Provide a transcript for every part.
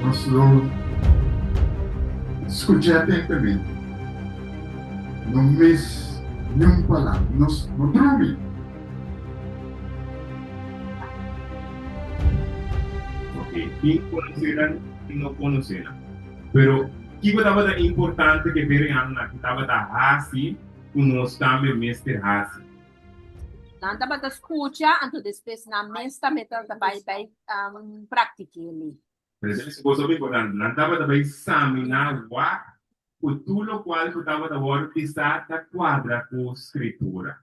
Nos lo skucha atentamente, no mis niun palabra, nos no drumi. Ok, tin konosé nan i no konosé nan. Pero kiko tabata importante ku e bereanonan aki tabata hasi ku nos tambe mester hasi? Nan tabata skucha, anto despues nan mes tambe tabata bai bai praktik'é. Pero esaki kos hopi importante, nan tabata bai saminá wak ku tur lokual ku tabata wòrdu pisá ta kuadra ku Skritura.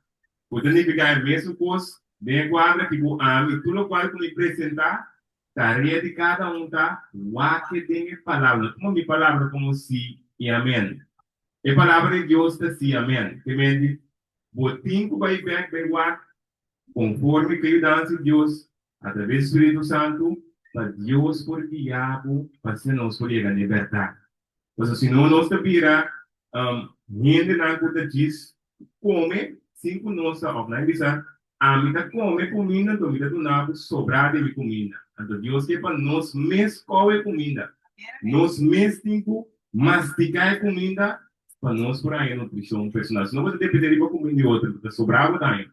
Ku ta nifiká e mesun kos den e kuadra ki ku ami, tur lokual ku mi presentá, tarea di kada un ta wak den e Palabra. No tuma mi palabra komo sí i amèn. E Palabra di Dios ta sí i amèn. Te mende, bo tin ku bai bèk bai wak konforme ku e yudansa di Dios Atraves Spiritu Santu, pa Dios por guia bo pa asina nos por yega na e bèrdat. Pasobra si no nos ta bira hendenan ku ta djis kome sin ku nos sa òf nan bisa, Ami ta kome kuminda anto mi ta duna bo sobrá di mi kuminda. Anto Dios ke pa nos mes kou e kuminda. Nos mes tin ku mastiká e kuminda pa nos por haña nutrishon personal. Si no bo ta dependé riba kuminda di otro, bo ta sobrá bo ta haña.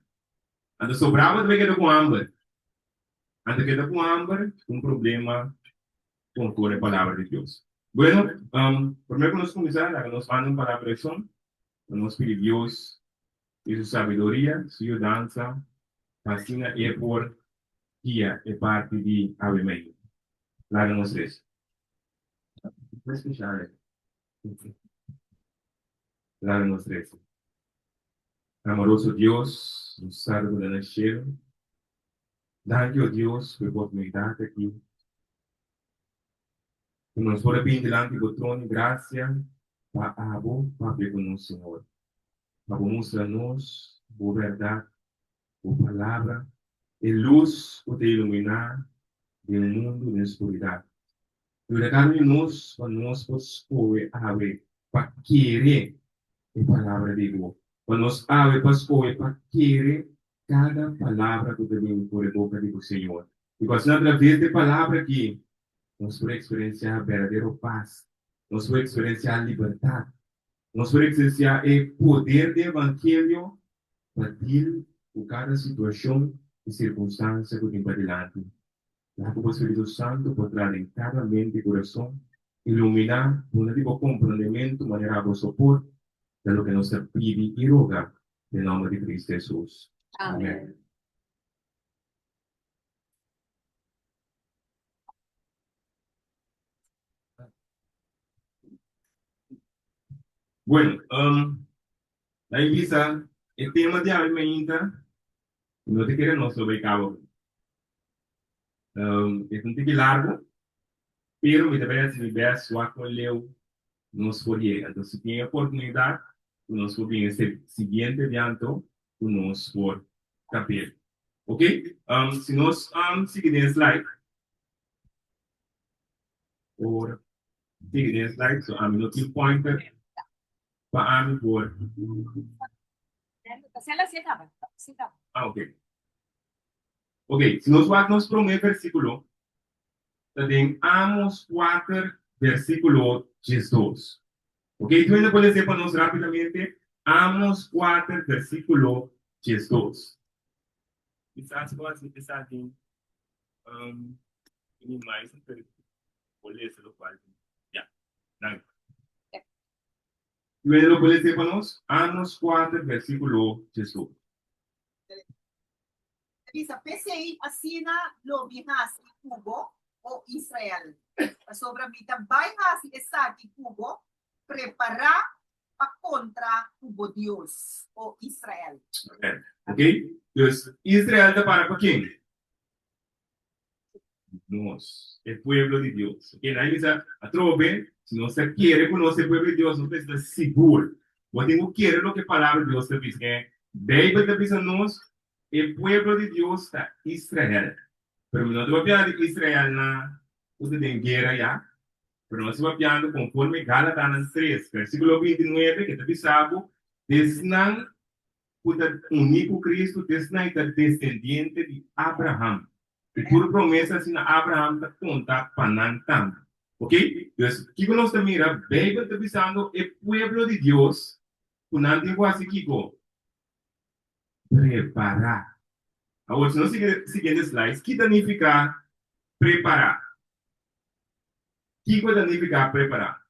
Anto sobrá bo ta keda ku hamber. Anto keda ku hamber ta un problema konforme e Palabra di Dios. Bueno, promé ku nos kuminsá, laga nos manda un palabra di orashon pa nos pidi Dios di su sabiduria, su yudansa, pa asina e por guia e parti di awe mei. Laga nos resa. Laga nos resa. Amoroso Dios, nos Tata ku ta na shelu, danki o Dios ku e oportunidat aki ku nos por a bini dilanti bo trono di grasia pa abo papia ku nos, Señor, pa bo mustra nos bo bèrdat, bo palabra, e lus ku ta iluminá den un mundu den skuridat. Yuda kada un di nos pa nos por skohe awe pa kere e palabra di bo, pa nos awe pa skohe pa kere kada palabra ku ta bini for e boka di bo, Señor. I ku asina atraves di e palabra aki nos por eksperensiá berdadero pas, nos por eksperensiá libertat, nos por eksperensiá e poder di evangelio pa dil ku kada situashon i sirkunstansia ku tin padilanti. Laga ku bo Spiritu Santu por traha den kada mente i kurason, iluminá, duna di bo komprondementu manera abo so por, ta loke nos ta pidi i roga den nòmber di Kristu Hesus. Amèn. Bueno, nan i bisa e tema di awe mainta. No ta kere nos lo bai kaba ku. E ta un tiki largu, pero mi ta bai hasi mi best wak kon leu nos por yega. Anto si tin e oportunidat ku nos por bin e siguiente dia anto ku nos por kapel. Ok, si nos sigui den e slide por sigui den e slide, so ami no tin pointer pa ami por. Ah, ok. Ok, si nos wak nos promé versíkulo, ta den Amos kuater, versíkulo diesdos. Ok, tur hende por lese pa nos rápidamente? Amos kuater, versíkulo diesdos. Kisas bo hasi esaki um, mais, pero por lese lokual. Ya, danki. Luego lo puede leer pa nos? Amos 4, versículo 18. Ta bisa, P'esei asina lo mi hasi ku bo, o Israel, pasobra mi ta bai hasi esaki ku bo, prepará pa kontra ku bo Dios, o Israel. Amen. Ok? Dus, Israel ta para pa ken? Nos, e pueblo di Dios. Ok, nan bisa atrobe, si nos ta kere ku nos ta e pueblo di Dios, nos mester ta sigur. Bo tin ku kere loke Palabra di Dios ta bisa. E Beibel ta bisa nos, e pueblo di Dios ta Israel. Pero mi no ta papia di Israelnan ku ta den guera ya, pero nos ta papiando konforme Galatanan tres, versíkulo bintinuebe, ke ta bisa bo, Esnan ku ta uní ku Kristu desnan i ta desendiente di Abraham. I tur promesa asina Abraham ta konta pa nan tambe. Ok? Dus, kiko nos ta mira? Beibel ta bisando e pueblo di Dios ku nan tin ku hasi kiko? Prepará. Awor, si nos sigui e siguiente slides, ki ta nifiká prepará? Kiko ta nifiká prepará?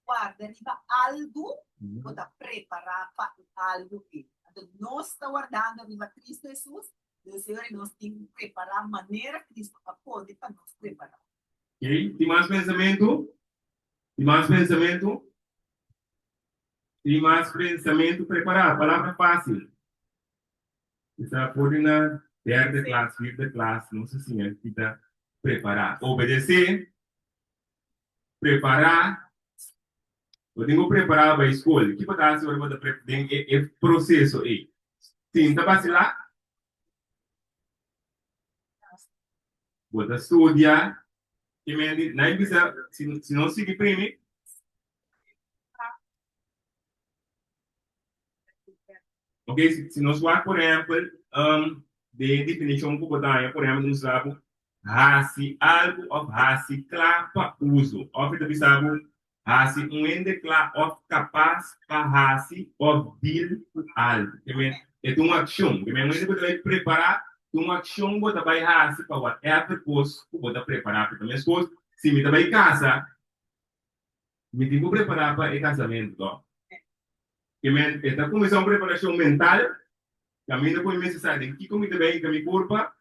Warda riba algu, bo ta prepará pa e algu ei. Anto nos ta wardando riba Kristu Hesus, dus e ora nos tin ku prepará manera Kristu a pone pa nos prepará. Ok, tin mas pensamentu? Tin mas pensamentu? Tin mas pensamentu? Prepará, palabra fásil. Bisa por di na derde klas, vierde klas, nos a siña ki ta prepará. Obedesé, prepará. Bo tin ku prepará bai skol. Ki bo ta hasi ora bo ta den e proseso ei? Sinta basilá? Bo ta studia? Ki menti, nan bisa, si nos sigui primi. Ok, si nos wak por ehempel den e definishon ku bo ta haña, por ehempel nos bisa bo hasi algu òf hasi kla pa uso òf e ta bisa bo hasi un hende kla òf kapas pa hasi òf deal ku algu. Ke men e ta un akshon. Ke men un hende ku ta bai prepará ta un akshon bo ta bai hasi pa whatever kos ku bo ta prepará. Ta meskos si mi ta bai kasa. Mi tin ku prepará pa e kasamentu, tò? Ke men, e ta kuminsá un preparashon mental, kaminda ku mi mester sa den kiko mi ta bai hinka mi kurpa.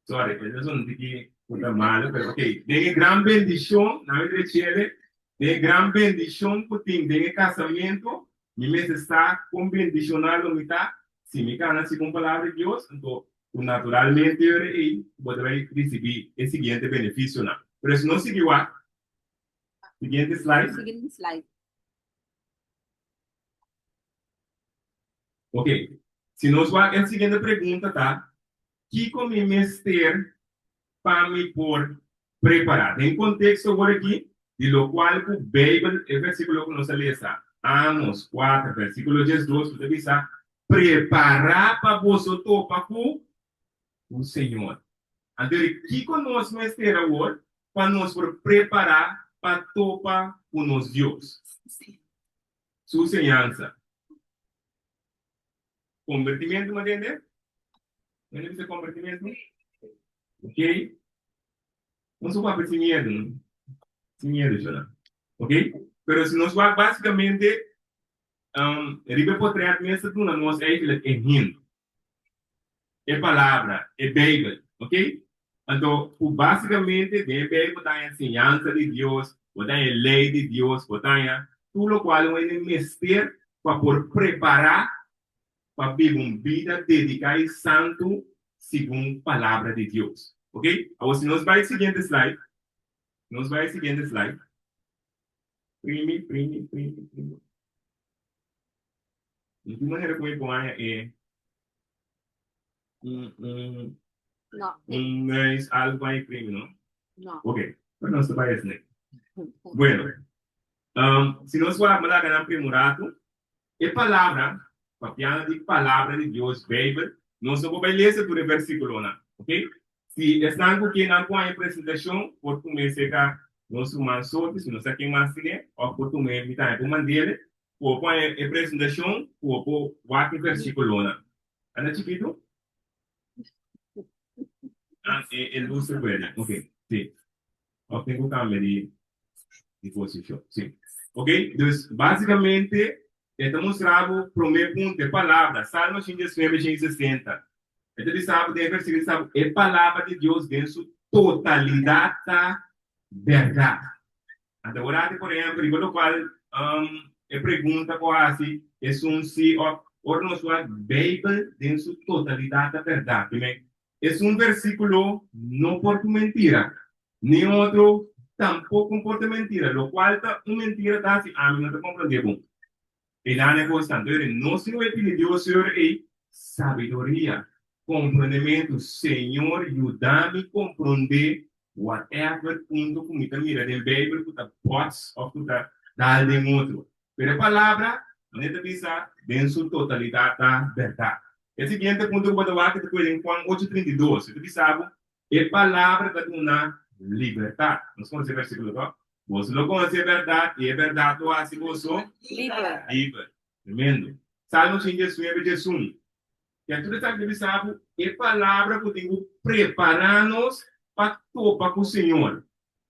Sorry, e ta sona un tiki ku ta malu, pero ok. Den e gran bendishon, nan mi drechele, den e gran bendishon ku tin den e kasamentu, mi mester sa kon bendishoná lo mi ta si mi kana segun palabra di Dios, anto ku naturalmente ora ei bo ta bai risibí e siguiente benefisionan. Pero si no sigui wak, Siguiente slide. Siguiente slide. Ok. Si nos wak e siguiente pregunta ta, Kiko mi mester pa mi por prepará? Den konteksto awor aki di lokual ku Beibel, e versíkulo ku nos a lesa, Amos 4, versíkulo 12, ku ta bisa, Prepará pa boso topa ku ku Señor. Anto di kiko nos mester awor pa nos por prepará pa topa ku nos Dios? Su señansa. Kombertimentu, mi a tende? Mi a bisa kombertimentu? Ok. Nos a papia sin miedu, no? Sin miedu, Shona. Ok? Pero si nos wak básicamente, um, riba e potret mes ta duna nos eigenlijk e hint. E Palabra, e Beibel, ok? Anto, ku básikamente den e Beibel bo ta haña siñansa di Dios, bo ta haña e lei di Dios, bo ta haña tur lokual un hende mester pa por prepará pa biba un bida dediká i santu segun Palabra di Dios, ok? Awor, si nos bai e siguiente slide, nos bai e siguiente slide. Primi, primi, primi, primi. Di ki manera ku mi por haña e un un No, un muis algu pa imprimi, no? no. Ok, pero nos ta bai esne. Bueno, um, si nos wak laga nan primi un ratu, e palabra, papiando di palabra di Dios, Beibel, nos no por bai lesa tur e versíkulonan, ok? Si esnan ku ke nan por haña presentashon, por tum'é serka nos ruman Sophie, si no sa ken mas tin'é, òf por tum'é mi tambe por mand'é. Ku bo pone e presentashon ku bo por wak e versíkulonan. Anda chikitu? Ah, e, e lus ta puede. Ok, sí. Òf tin ku kambia di, di posishon. Sí. Ok, dus básikamente e ta mustra bo promé punto, e palabra, Salmo 119, 160. E ta bisa bo den e versíkulo, e ta bisa bo, e palabra di Dios den su totalidat ta bèrdat. Anto ora di por ehempel riba lokual e pregunta ku a hasi esun si òf ora nos wak Beibel den su totalidat ta bèrdat. Primer, esun versíkulo no por ta un mentira, ni otro tampoko por ta mentira. Lokual ta un mentira ta hasi ami no ta komprondé bon. E nan e kos tantu eri nos tin ku pidi Dios señor ei sabiduria, komprondementu, Señor yuda mi komprondé whatever punto ku mi ta mira den Beibel ku ta bots òf ku ta dal den otro. Pero e palabra, manera ta bisa, den su totalidat ta bèrdat. E siguiente punto ku bo ta wak ta kohe den Juan ocho 32. E ta bisa bo, E palabra ta duna. Libertat. Nos konosé e versíkulo tòg? Boso lo konosé e bèrdat i e bèrdat lo hasi boso Liber. Liber. Tremendo. Salmo 119, 11. Ya tur esaki ta bisa bo e palabra ku tin ku prepará nos pa topa ku Señor.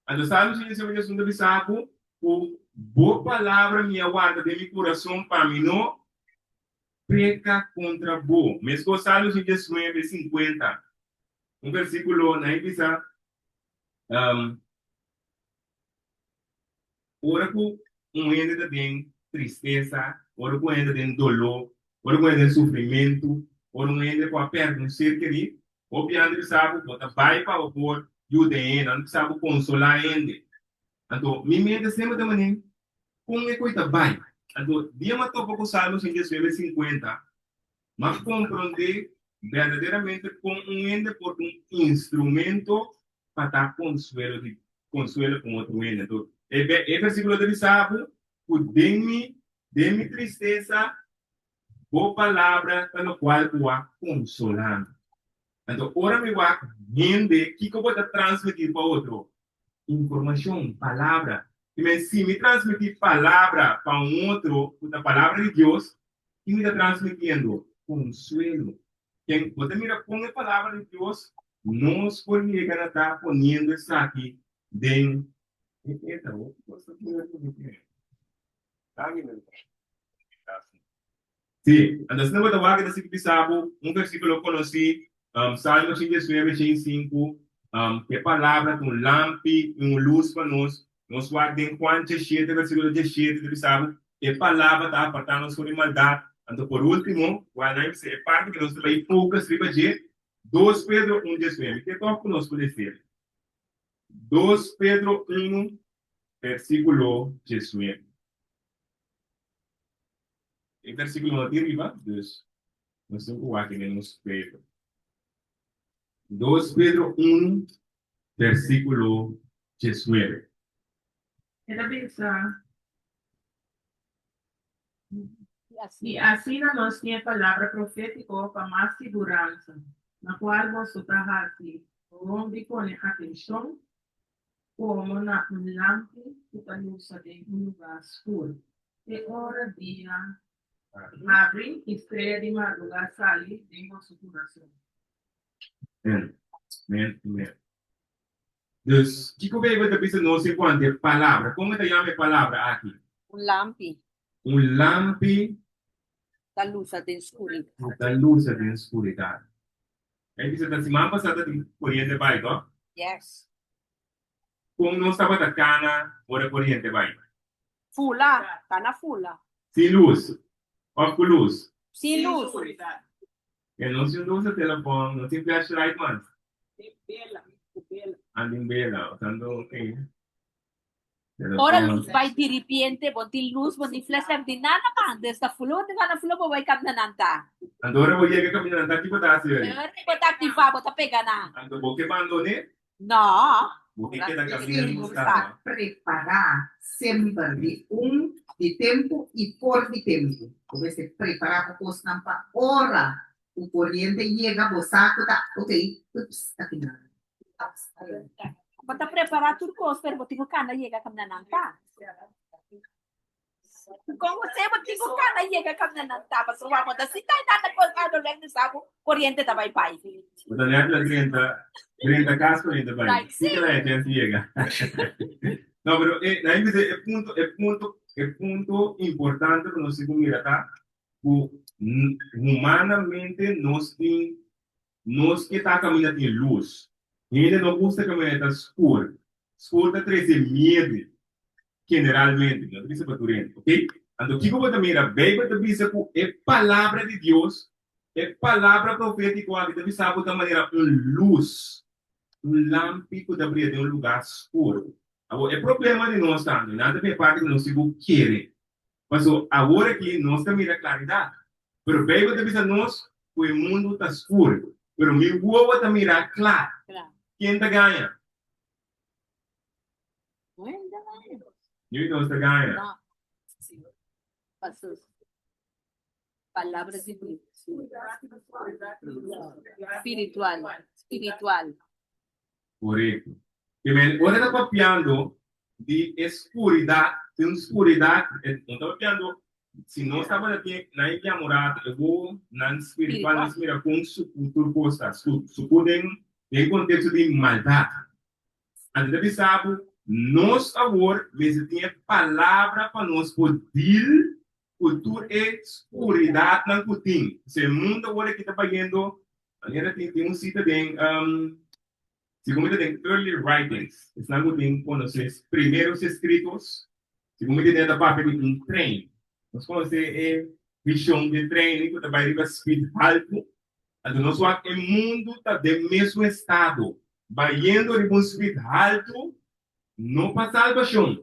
Anto Salmo 119, 11 ta bisa bo ku bo palabra mi a warda den mi kurason pa mi no peka kontra bo. Meskos Salmo 119, 50, un versíkulo nan e bisa, Ora ku un hende ta den tristesa, ora ku un hende ta den doló, ora ku un hende ta den sufrimentu, ora un hende ku a pèrdè un ser kerí, hopi hende bisa bo, bo ta bai pa bo por yuda e hende, nan ta bisa bo konsolá e hende. Anto, mi mente semper ta manera, kon e koi ta bai? Anto, dia mi a topa ku Salmo 119, 50, mi a komprondé berdaderamente kon un hende por ta un instrumento pa ta konsuelo di konsuelo pa un otro hende. Anto, e e versíkulo ta bisa bo ku den mi den mi tristesa bo palabra ta lokual ku a konsolá mi. Anto, ora mi wak hende, kiko bo ta transmití pa otro? Informashon, palabra. I men, si mi transmití palabra pa un otro ku ta palabra di Dios, ki mi ta transmitiendo? Konsuelo. Ken bo ta mira kon e Palabra di Dios nos por yega na ta poniendo esaki den e eta? Hopi kos ta pone ku mi ke. Sí, anto asina bo ta wak e ta sigui bisa bo un versíkulo konosí, Salmo 89, 105, ku e palabra ta un lampi i un lus pa nos. Nos wak den Juan 17, versíkulo 17, ta bisa bo, E palabra ta apartá nos for di maldat. Anto por último, wak nan bisa e parti ku nos ta bai focus riba dje, Dos Pedro un 19. Mi ke tòg ku nos por lesa el. Dos Pedro unu, versíkulo 19. E versíkulo no tin riba, dus nos tin ku wak den nos Bijbel. Dos Pedro unu, versíkulo 19. E ta bisa, I asina nos tin e palabra profétiko pa mas siguransa, na kual boso ta hasi bon di pone atenshon komo na un lampi ku ta lusa den un lugá skur, te ora dia habri i strea di madrugá sali den boso kurason. Amen. Amen. Amen. Dus, kiko Beibel ta bisa nos enkuanto e palabra? Kon e ta yama e palabra aki? Un lampi. Un lampi. Ta lusa den skuridat. Ta lusa den skuridat. E bisa ta siman pasá ta tin koriente bai, toh? Yes. Kon nos tabata kana ora koriente bai? Fula, kana fula. Sin lus òf ku lus? Sin lus. E no tin lus na telefòn, no tin flashlight mas. Tin bela, ku bela. Ah, tin bela, tanto e Ora telefòn. lus bai diripiente, bo tin lus, bo tin flashlight, bo tin nada mas. Des ta fula, bo tin gana fula, bo bai kaminda nan ta. Anto ora bo yega kaminda nan ta, ki bo ta hasi ori? Ora bo ta aktivá, bo ta pega nan. Anto bo ke bandoné? No. Bo ke keda kaminda Esei lus bo ta, ta no? prepará semper di un di tempu i for di tempu. Bo mester prepará bo kosnan pa ora ku koriente yega bo sa ku ta okey, ups, aki nan. Ups, ayo. Bo ta prepará tur kos pero bo tin ku kanda yega kaminda nan ta. Kon bo sey bo tin ku kana yega kaminda nan ta pasobra bo ta sinta einan na kos ado lek di sa ku koriente ta bai bai. Bo ta net la drenta drenta kas koriente bai. Right, Si sí. kila e chens yega. No, pero e na bisa e punto e punto e punto importante ku nos tin ku mira ta ku humanamente nos tin nos ke ta kaminda tin lus. Hende no gusta kaminda ta skur. Skur ta trese miedu. Generalmente, no ta bisa pa tur hende, ok? Anto kiko bo ta mira? Beibel ta bisa ku e Palabra di Dios, e palabra profétiko aki ta bisa bo ta manera un lus, un lampi ku ta bria den un lugá skur. Awor, e problema di nos ta, nan ta bin e parti ku nos tin ku kere. Pasobra awor aki nos ta mira klaridat, pero Beibel ta bisa nos ku e mundu ta skur, pero mi wowo ta mira kla. Ken ta gaña? Yu nos ta gaña. Palabra di Dios. Spiritual, spiritual. Korekto. Ke men ora e ta papiando di e skuridat, tin un skuridat, e no ta papiando, si nos tabata tin nan e yamorado, e wowo nan spiritual, nos mira kon sukú tur kos ta, sukú den den konteksto di maldat. Anto ta bisa bo, nos awor mester tin e palabra pa nos por deal ku tur e skuridatnan ku tin. Pasobra e mundu awor aki ta bayendo, manera tin tin un sita den Segun mi ta den Early Writings, esnan ku tin konosé primeros escritos, segun mi ta den ta papia di un trein. Nos konosé e vishon di trein ku ta bai riba speed haltu. Anto nos wak e mundu ta den mesun estado, bayendo riba un speed haltu, no pa salbashon,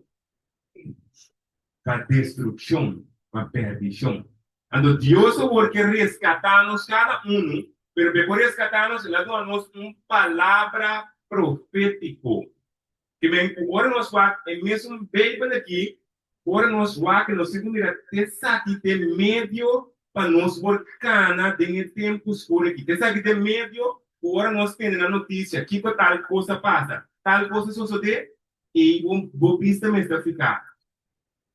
pa destrukshon, pa perdishon. Anto Dios awor ke reskatá nos kada unu, pero pa e por reskatá nos el a duna nos un palabra profétiko. Ke men ku ora nos wak e mesun Beibel aki, ora nos wak nos tin ku mira te esaki ta e medio pa nos por kana den e tempu skur aki. Te esaki ta e medio ku ora nos tende na notisia kiko tal kos a pasa, tal kos a sosodé, I bo bo bista mester fika.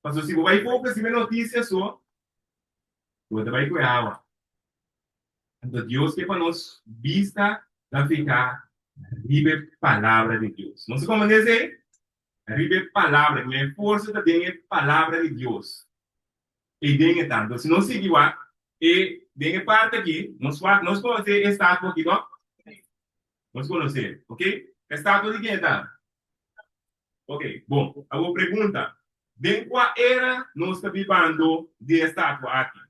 Pasobra si bo bai focus riba e noticia so, bo ta bai ku e awa. Anto Dios ke pa nos bista ta fika riba e palabra di Dios. Nos a comprende esei? Riba e palabra, ku e forsa ta den e palabra di Dios. Ei den e ta. Anto si nos sigui wak e den e parti aki, nos wak, nos conoce e estatua aki to? Nos conoce, ok? E estatua di ken e ta? Ok, bon. Awor pregunta, Den kua era nos ta bibando di e statua aki?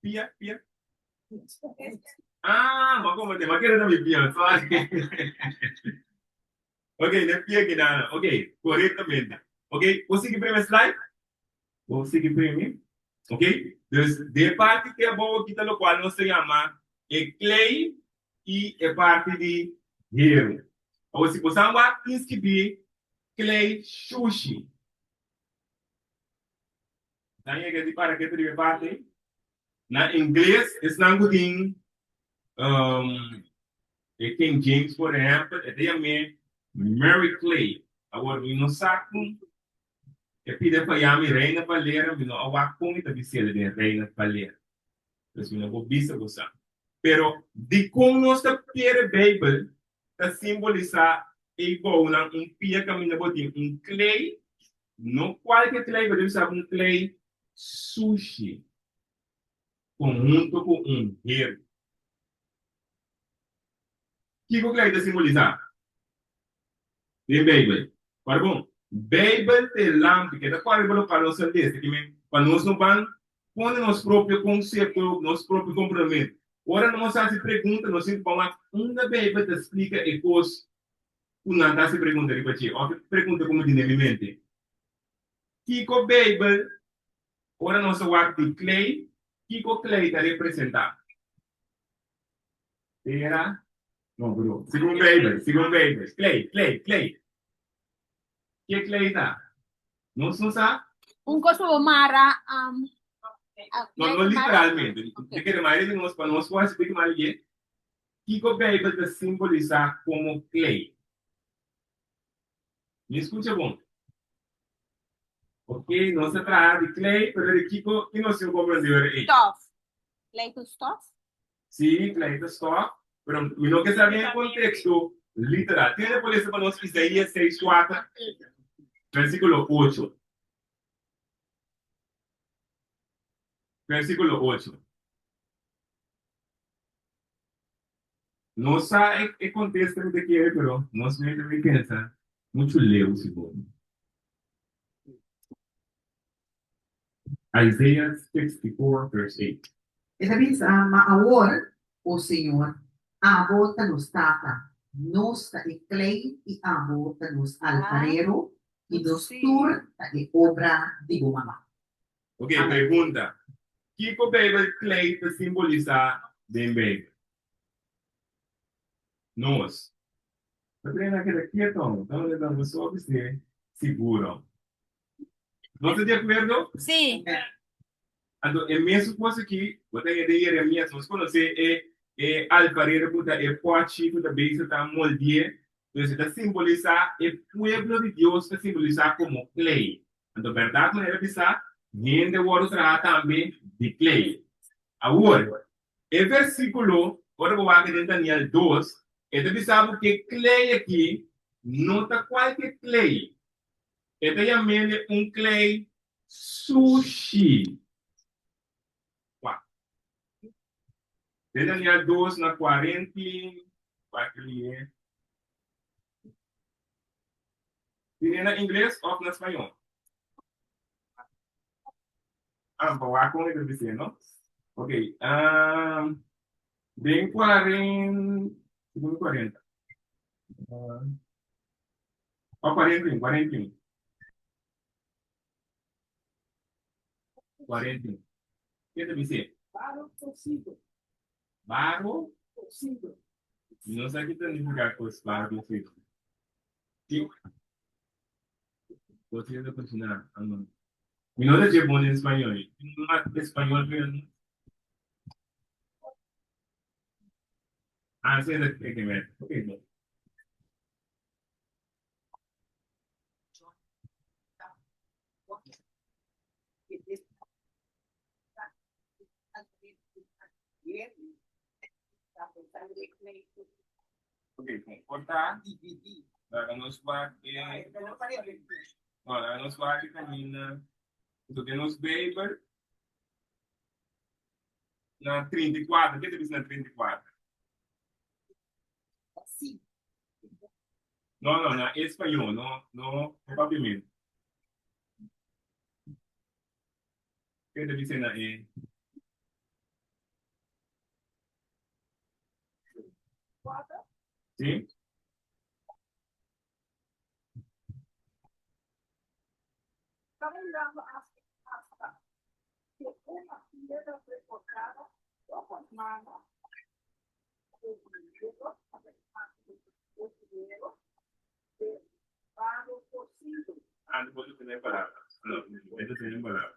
Pia, pia. Ah, m'a komprende. M'a kere ta mi pia, sorry. Ok, ne pia kinana. Ok, korektamente. Ok, por sigui primi slide? Bo sigui primi? Ok, dus den e parti te abou aki ta lokual nos ta yama e klei i e parti di heru. Awor si bo sa wak inskribí klei shushi. Nan yega di para ketu riba e parti ei? Na ingles esnan ku tin e King James por ehèmpel e ta yam'é Mary Clay. Awor mi no sa kon e pide pa yami Reina Valera, mi no a wak kon e ta bis'el den Reina Valera. Pues mi no por bisa bo sa. Pero dikon nos ta kere Beibel ta simbolisá ei bounan un pia kaminda bo tin un klei, no kualke klei, bo debe sa un klei sushi konhunto ku un heru. Kiko klei ta simbolisá den Beibel? Ora bon, Beibel ta e lampi ke ta kore riba lokual nos ta lesa, ki men pa nos no ban pone nos propio konsepto, nos propio komportamentu. Ora nos hasi pregunta, nos tin ku ban wak unda Beibel ta splika e kos ku nan ta hasi pregunta riba dje òf e pregunta ku mi tin den mi mente. Kiko Beibel, ora nos a wak di klei, kiko klei ta representá? Tera? No, bro. Segun Beibel, segun Beibel. Klei, klei, klei. Ke klei ta? Nos no sa? Un kos pa bo mara, um, No, no literalmente. Mi kere mayoria di nos, pa nos por hasi biki mas lihé, kiko Beibel ta simbolisá komo klei? Mi skucha bon. Ok, nos ta traha di klei, pero di kiko ki nos tin ku komprendé ora ei? Stof. Klei ku stof? Sí, klei ta stof, pero mi no ke sa den e konteksto literal. Tende por lesa pa nos Isaías seis kuater, versíkulo ocho. Versíkulo ocho. No sa e e kontesta mi ta kere pero nos mente mi pensa muchu leu sigur. Isaiah 64 verse 8. E ta bisa, Ma awor, o Señor, abo ta nos Tata, nos ta e klei i abo ta nos alfarero, i nos tur ta e obra di bo mama. Ok, pregunta, Kiko Beibel klei ta simbolisá den Beibel? Nos. Ta trena keda keto, ta manera ta nos so bis'é siguro. Nos ta di akuerdo? Sí. Anto e mesun kos aki bo ta hende Jeremias, nos konosé e. E alfarero ku ta e pòchi ku ta bezig ta moldié. Dus e ta simbolisá e pueblo di Dios ta simbolisá komo klei. Anto bèrdat manera bisá, hende wòrdu traha tambe di klei. Awor, e versíkulo, ora bo wak den Daniel dos, e ta bisa bo ku e klei akí no ta kualke klei. E ta yam'é un klei sushi. Wak. Den Daniel dos na kuarenta, wak lié. Tine na ingles of na spañol? Ah, pa wak kon e ta bis'é, no? Ok, um, den kuaren, segun 40. Uh, oh, 41, 41. 41. Ke ta bis'é? Baro cocido. Baro? Cocido. Mi no sa ki ta nifiká kos baro cocido. Ki? Cocido ta cociná. Ah, no. Mi no ta dje bon den spañol. Tin un español pero no. Ah, sí, e ke mester. Ok, bon. Ok, kon por ta? Laga nos wak e. No, laga nos wak e kaminda. Anto den nos Beibel na 34, ke ta bisa na 34? No, no, na español, no, no papiamento. Ke ta bisa na e. Sí? Estaba mirando hasta que una piedra recortada no con mano Ah, no puedo tener palabras. No, no tener palabras.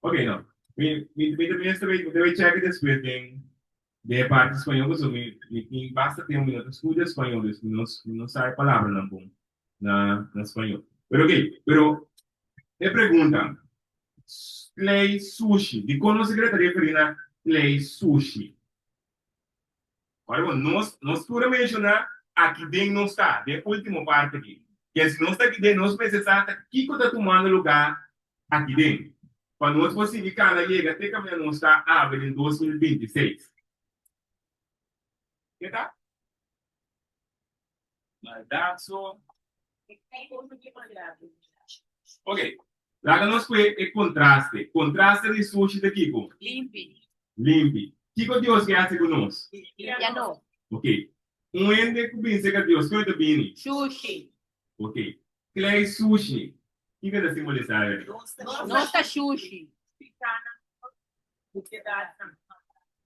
Ok, no. Mi, mi, mi también estoy, mi debe check después den, de parte español, pues mi, mi tin basta tiempo, mi no estudia español, dus mi no, mi no sabe palabra nan bon na, na español. Pero ok, pero e pregunta, klei sushi, dikon nos ta referí na klei sushi? Ora bo nos nos tur a menshoná aki den nos ta, den último parti aki. Ke si nos ta aki den nos mester sa ta kiko ta tumando lugá aki den, pa nos por sigui kana yega te kaminda nos ta awe den 2026. Ke ta? Maldat so. Ok, laga nos kue e kontraste. Kontraste di sushi ta kiko? Limpi. Limpi. Kiko Dios ke hasi ku nos? Limpia nos. Ok. Un hende ku bin serka Dios, kiko e ta bini? Shushi. Ok. Klei sushi, kiko e ta simbolisá? Nos ta shushi.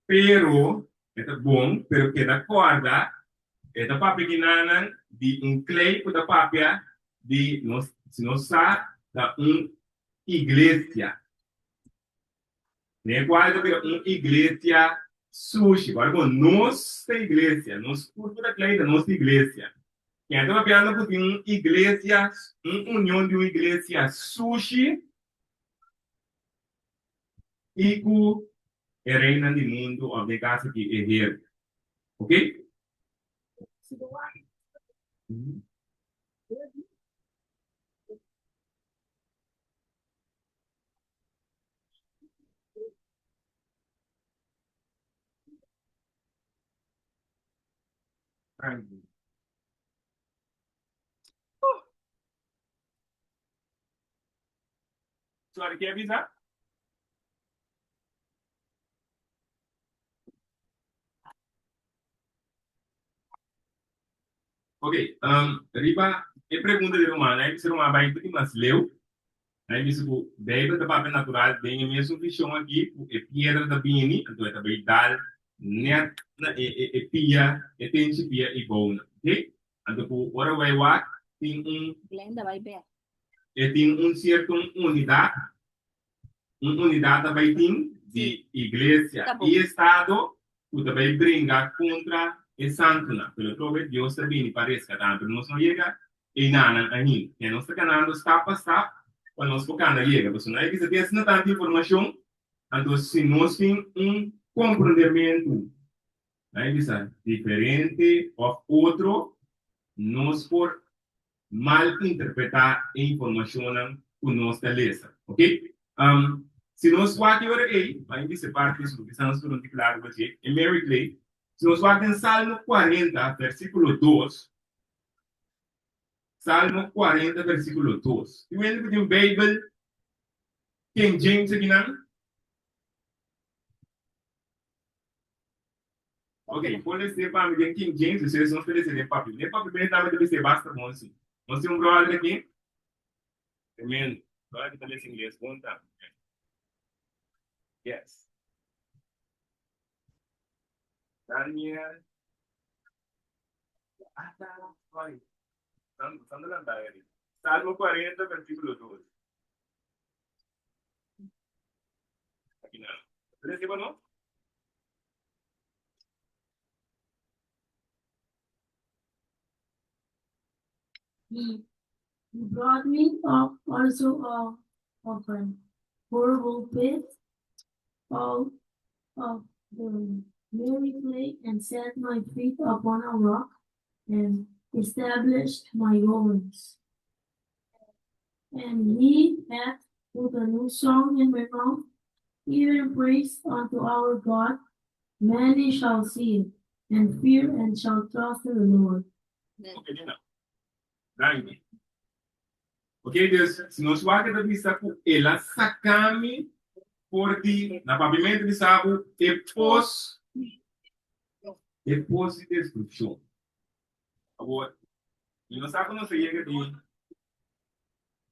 Pero, e ta bon, pero keda kòrda, e ta papia kinanan di un klei ku ta papia di nos, si nos sa, ta un iglesia. Den e kual ta bira un iglesia sushi. Ora ku nos ta iglesia, nos kurpu ta klei ta nos iglesia. Ken ta papiando ku tin un iglesia, un union di un iglesia sushi? I ku e reinan di mundu òf den kas aki e heru. Ok? Sorry, ke a bisa? Ok, um, riba e pregunta di ruman, a bisa ruman bai un poquito mas leu. A bisa ku Bijbel ta papia natural den e mesun vision aki ku e piedra ta bini, anto e ta bai dal net na e e e pia, e tenchi pia i bounan. Ok? Anto ku ora wei wak tin un Glenda bai bek. E tin un sierto un unidat, un unidat ta bai tin di iglesia Ta bon. i estado. ku ta bai bringa kontra e santunan. Pero atrobe Dios ta bini pa reskatá nan, pero nos no yega einanan ainda. Kende nos ta kanando stap pa stap pa nos por kana yega. Pasobra nan a bisa tin asina tantu informashon, anto si nos tin un komprondementu, nan a bisa diferente òf otro, nos por mal interpretá e informashonnan ku nos ta lesa. Ok? Si nos wak e ora ei, pa mi bisa e parti esun, kisas nos por un tiki largu pa dje, e Mary Clay, si nos wak den Salmo 40, versíkulo 2, Salmo 40, versíkulo 2. Tin hende ku tin Beibel King James akinan? Ok, por lese pa mi den King James, despues nos ta lese den Papiamento. Den Papiamento tambe ta lese basta bon si. Nos tin un brother aki, tremendo. Brother aki ta lese ingles bon tambe. Yes. Daniel. Ah, ta, sorry. Estando lantado ahí. Salmo 40, versículo 2. Aquí nada. ¿Ustedes sepan, no? He brought me up also out of an horrible pit, out of the miry clay, and set my feet upon a rock, and established my goings. And he hath put a new song in my mouth, even praise unto our God. Many shall see it and fear and shall trust in the Lord. Ok, Nina. Danki. Ok, dus si nos wak e ta bisa ku el a saka mi for di, na papiamentu bisa bo, e pos, e pos di destrukshon. Awor, mi no sa ku nos a yega di,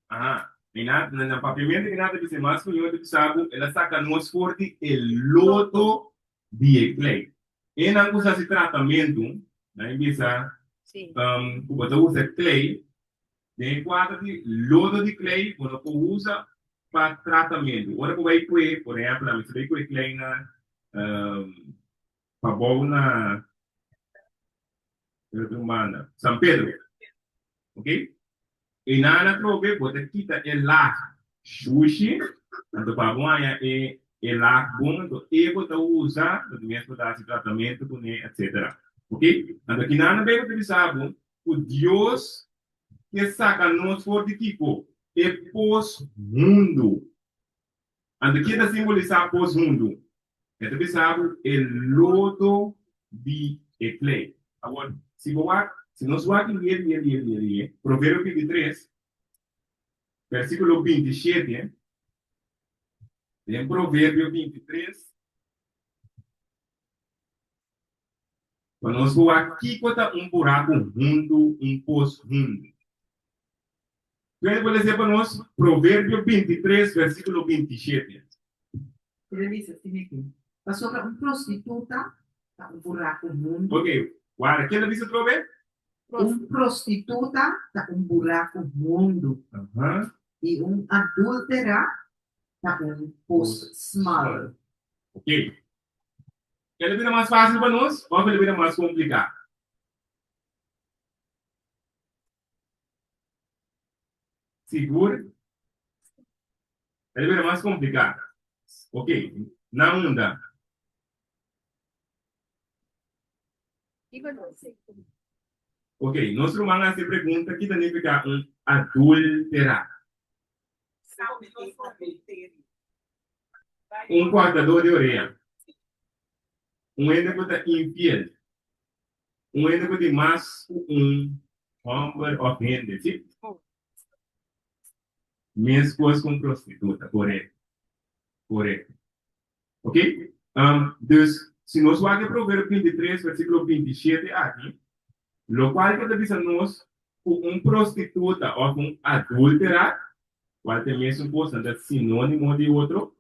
aha, mi na, na papiamentu mi na ta bisa mas ku mi ta bisa bo, el a saka nos for di e lodo di e klei. Enan ku sa hasi tratamentu, nan e bisa ku bo ta usa klei, den e kuadro di lodo di klei bo no por usa pa tratamentu. Ora bo bai kue, por ehèmpel, ami sa bai kue klei na pabou na e otro banda, San Pedro, ok? Einan atrobe bo ta kita e lag shushi, anto pa bo haña e e lag bon, anto e bo ta usa, anto mes bo ta hasi tratamentu kuné, etcetera. Ok? Anto kinan nan Beibel ta bisa bo ku Dios ke saka nos for di kiko? E pos hundu. Anto ke ta simbolisá pos hundu? E ta bisa bo e lodo di e klei. Awor, si bo wak, si nos wak lie, lie, lie, lie, lie, Proverbio 23, versíkulo 27, den Proverbio 23, pa nos por wak kiko ta un buraku hundu, un pos hundu. Puede por lesa pa nos Proverbio 23, versíkulo 27. Puede bisa asina aki, Pasobra un prostituta ta un buraku hundu. Ok, warda, ken ta bisa atrobe? Un prostituta ta un buraku hundu, i un adúltera ta un pos smal. Ok. El a bira mas fásil pa nos òf el a bira mas kompliká? Sigur el a bira mas kompliká. Ok, na unda? Ok, nos ruman a hasi e pregunta ki ta nifiká un adúltera. Un kuartadó di orea. Un hende ku ta infiel. Un hende ku tin mas ku un hòmber òf hende, si? Meskos ku un prostituta, korekto. Korekto. Ok? Dus, si nos wak e Proverbio 23, versíkulo 27 aki, lokual ke ta bisa nos ku un prostituta òf un adúltera, kual ta e mesun kos, nan ta sinónimo di otro,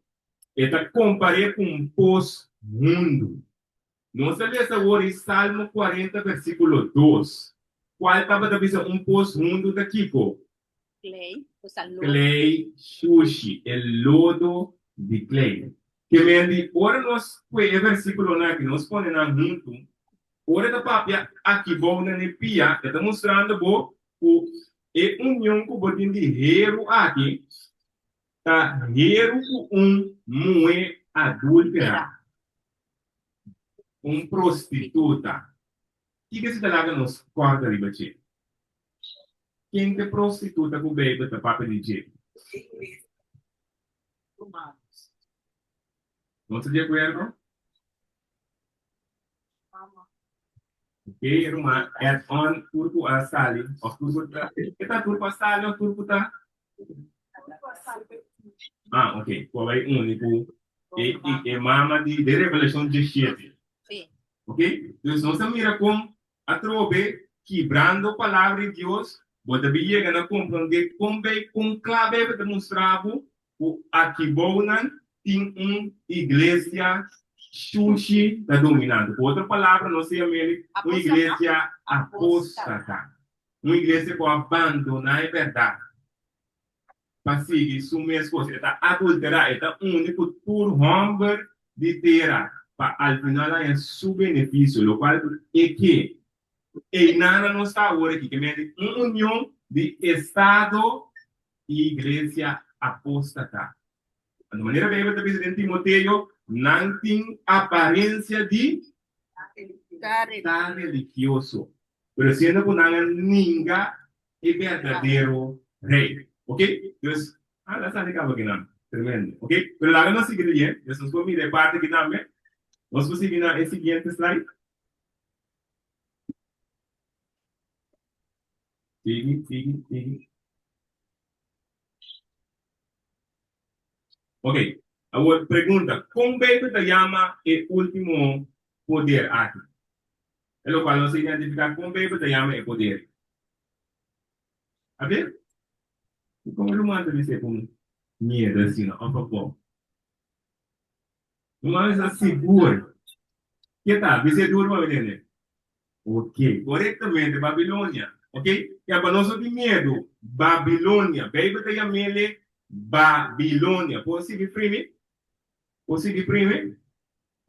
e ta kompar'é ku un pos hundu. Nos a lesa awor ei Salmo 40 versíkulo 2, kual tabata bisa un pos hundu ta kiko? Klei, ku sa lodo. Klei shushi, e lodo di klei. Ke men di, ora nos kue e versíkulonan aki, nos pone nan huntu, ora e ta papia aki bou nan e pia, e ta mustrando bo ku e union ku bo tin di heru aki ta heru ku un muhé adúltera, un prostituta. Kiko esei ta laga nos kòrda riba dje? Ken ta e prostituta ku Beibel ta papia di dje? Nos ta di akuerdo? Ok, ruman, add on tur ku a sali òf tur ku ta, e ta tur ku a sali òf tur ku ta? Ah, ok, ku a bai uni ku e e mama di den Revelashon diesshete. Ok, dus nos ta mira kon Atrobe, kibrando Palabra di Dios, bo ta bin yega na komprondé kon bei kon kla Beibel ta mustra bo ku akibounan tin un iglesia shushi ta dominando. Ku otro palabra, nos ta yam'el un iglesia apóstata, un iglesia ku a bandoná e bèrdat. pa sigui su mes kos. E ta adulterá, e ta uni ku tur hòmber di tera pa al final haña su benefisio, lokual ku e ke. Einan nos ta awor aki, ke mende un union di estado i iglesia apóstata. Anto manera Beibel ta bisa den Timoteo, nan tin aparensia di ta religioso, pero siendo ku nan a ninga e berdadero rey. Ok? Dus, ah, la sali caba kinan. Tremendo. Ok? Pero laga nos sigui leyé. Dus nos por mira e parti aki tambe. Nos por sigui na e siguiente slide. Sigui, sigui, sigui. Ok. Awor, pregunta. Kon Beibel ta yama e último poder aki? E lokual nos a identifiká kon Beibel ta yama e poder. A ber, dikon e ruman ta bis'é ku miedu asina òf abou? Ruman mester ta sigur. Ke ta? Bis'é duru pa mi tende. Ok, korektamente, Babilonia. Ok, ya pa nos no tin miedu, Babilonia. Beibel ta yam'el Babilonia. Por sigui primi? Por sigui primi?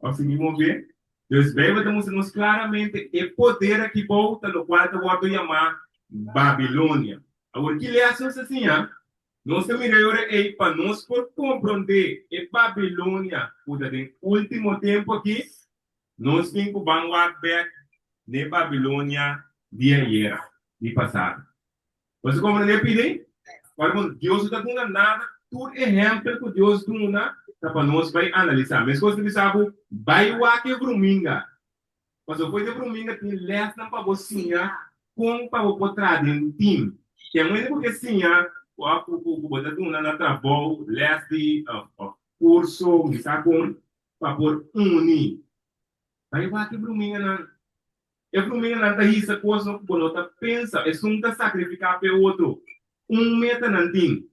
Òf sigui move. Dus Beibel ta mustra nos klaramente e poder aki bou ta lokual ta wòrdu yamá Babilonia. Awor, ki lès nos ta siña? Nos ta mira e ora ei pa nos por komprondé e Babilonia ku ta den último tempu aki, nos tin ku ban wak bèk n'e Babilonia di ayera, di pasado. Bo ta komprendé pidi? Ora ku Dios no ta duna nada, tur ehèmpel ku Dios duna ta pa nos bai analisá. Meskos ta bisa bo, bai wak e vruminga. Pasobra for di e vruminga tin lèsnan pa bo siña kon pa bo por traha den tim. Ten hende ku ke siña òf ku ku bo ta duna na trabou lès di òf kurso, mi sa kon, pa por uni. Bai wak e vruminganan. E fruminganan ta hisa kosnan ku bo no ta pensa. Esun ta sakrifiká p'e otro. Un meta nan tin.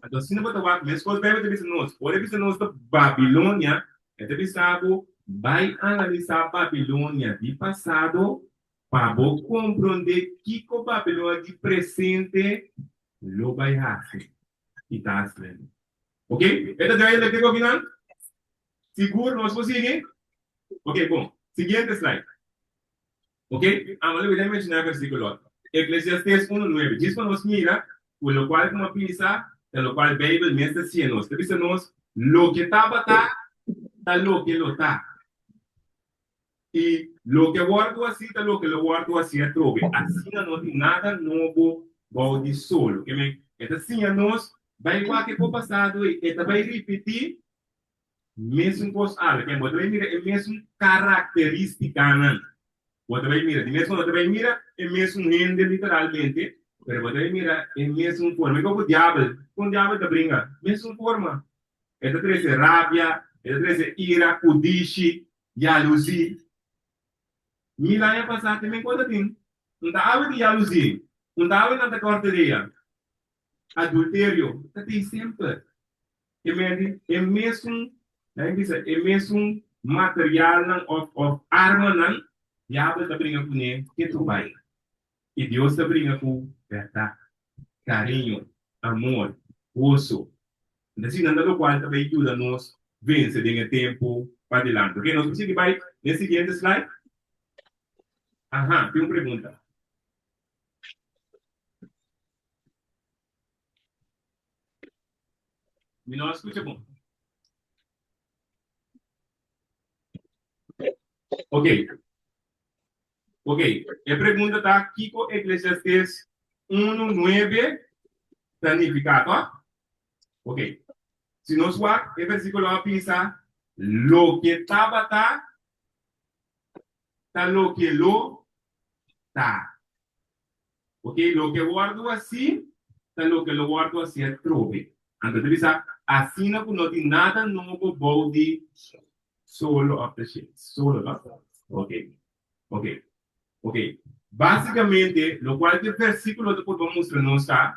Anto asina bo ta wak meskos Beibel ta bisa nos. Ora e bisa nos ta Babilonia, e ta bisa bo bai analisá Babilonia di pasado pa bo komprondé kiko Babilonia di presente lo bai hasi i ta hasiendo. Ok? E ta duidelijk te kokinan? Sigur nos por sigui? Ok, bon. Siguiente slide. Ok, amo lo bida menshoná e versíkulo. Eklesiastés unu nuebe. Djis pa nos mira ku lokual ku a bisa ta lokual Beibel mes ta siña nos. Ta bisa nos, Loke tabata ta loke lo ta, i loke a wòrdu hasí ta loke lo wòrdu hasí atrobe. Asina no tin nada nobo bou di solo. Ke men, e ta siña nos bai wak e por pasado ei, e ta bai ripití Mesun kos awe. Ken bo ta bai mira e mesun karakteristikanan. Bo ta bai mira, di mes forma bo ta bai mira e mesun hende literalmente, pero bo ta bai mira e mesun forma. E ku diabel, kon diabel ta bringa? Mesun forma. E ta trese rabia, e ta trese ira, kudishi, yaluzi. Mil aña pasá te men kos a tin. Un ta awe di yaluzi, un ta awe nan ta kòrta idea. Adulterio ta tin semper. E medi e mesun, nan bisa e mesun materialnan of of armanan diabel ta bringa kuné ketu bai. I Dios ta bringa ku bèrdat, kariño, amor, goso. Entonces nan ta lokual ta bai yuda nos. vense den e tempu padilanti. Ok, nos por sigui bai den siguiente slide. Aha, tin un pregunta. Mi no a skucha bon. Ok. Ok, e pregunta ta kiko Eclesiastes 1:9 ta nifiká, toh? Ok. Si nos wak e versíkulo a bisa loke tabata ta loke lo ta. Ok, loke wòrdu hasí ta loke lo wòrdu hasí atrobe. Anto ta bisa asina ku no tin nada nobo bou di solo òf ta shelu. Solo, no? Ok, ok, ok. Básikamente, lokual ku e versíkulo ta purba mustra nos ta,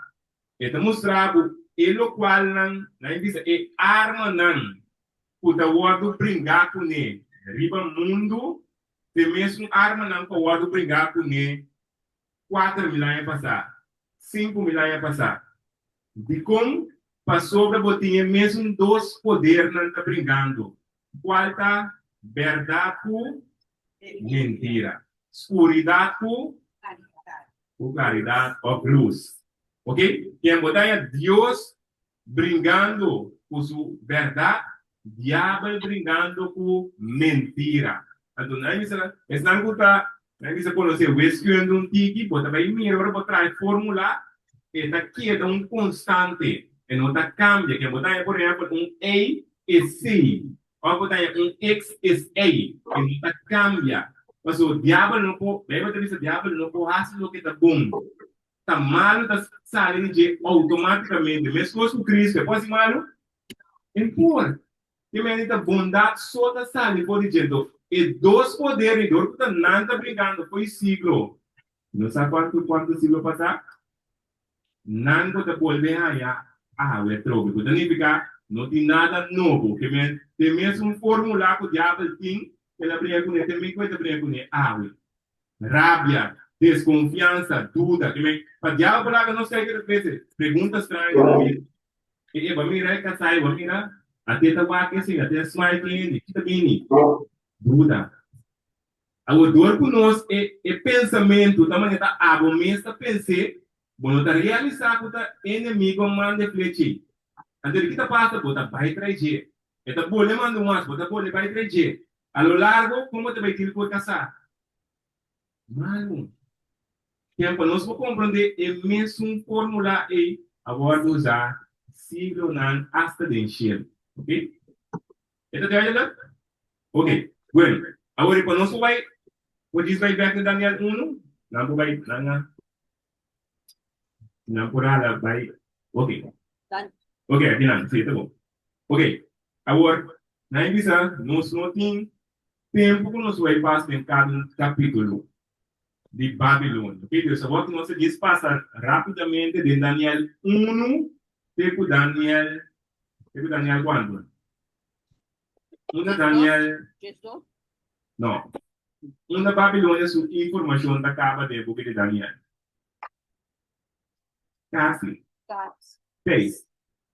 e ta mustra bo e lokualnan, nan a bisa e armanan ku ta wòrdu bringá kuné riba mundu, ta e mesun armanan ku a wòrdu bringá kuné 4000 aña pasá, 5000 aña pasá. Dikon? Pasobra bo tin e mesun dos podernan ta bringando, kual ta bèrdat ku mentira, skuridat ku ku klaridat òf lus. Ok? Ken bo ta haña Dios Bringando ku su bèrdat, diabel bringando ku mentira. Anto nan bisa, esnan ku ta, nan bisa konosé wiskunde un tiki, bo ta bai mira ora bo traha e fórmula, e ta keda un konstante, e no ta kambia. Ken bo ta haña por ehèmpel un A es C, òf bo ta haña un X es A, e no ta kambia. Pasobra diabel no por, Beibel ta bisa diabel no por hasi loke ta bon. Ta malu ta sali di dje outomátikamente, meskos ku Kristu. E por hasi malu? E por. Te mende ta bondat so ta sali for di dje. Enton, e dos poder ei, dor ku ta nan ta brinkando fo'i siglo, no sa kuantu kuantu siglo pasá, nan ku ta bolbe haña awe atrobe, ku ta nifiká no tin nada nobo. Ke men, te mesun fórmula ku diabel tin, el a bringa kuné, te mes ku e ta bringa kuné awe. Rabia, deskonfiansa, duda. Ke men, pa diabel por laga nos kai kada trese pregunta straño den nos bida. E, e, bo a mira e kasai, bo a mira? Ate ta wak esei, ate a smile ku hende, ki ta bini? Duda. Awor, dor ku nos e, e pensamentu ta manera ta abo mes ta pens'é, bo no ta realisá ku ta enemigo a manda e flecha ei. Anto di ki ta pasa? Bo ta bai trai dje. E ta bole manda un mas, bo ta bole bai trai dje. A lo largo, kon bo ta bai dil ku e kasá? Malu. Ken pa nos por komprondé e mesun fórmula ei a wòrdu usá siglonan asta den shelu. Ok? E ta duidelijk? Ok. Bueno, awor pa nos por bai, por djis bai bèk na Daniel unu, nan por bai, nan a, nan por hala bai, ok. Ok, aki nan, si, ta bon. Ok, awor, nan a bisa, nos no tin tempu ku nos bai pas den kada un kapítulo di Babilonia. Ok, dus awor ku nos a djis pasa rápidamente den Daniel unu te ku Daniel, te ku Daniel kuantu? Unda Daniel, no, unda Babilonia su informashon ta kaba den e buki di Daniel? Kasi. Seis.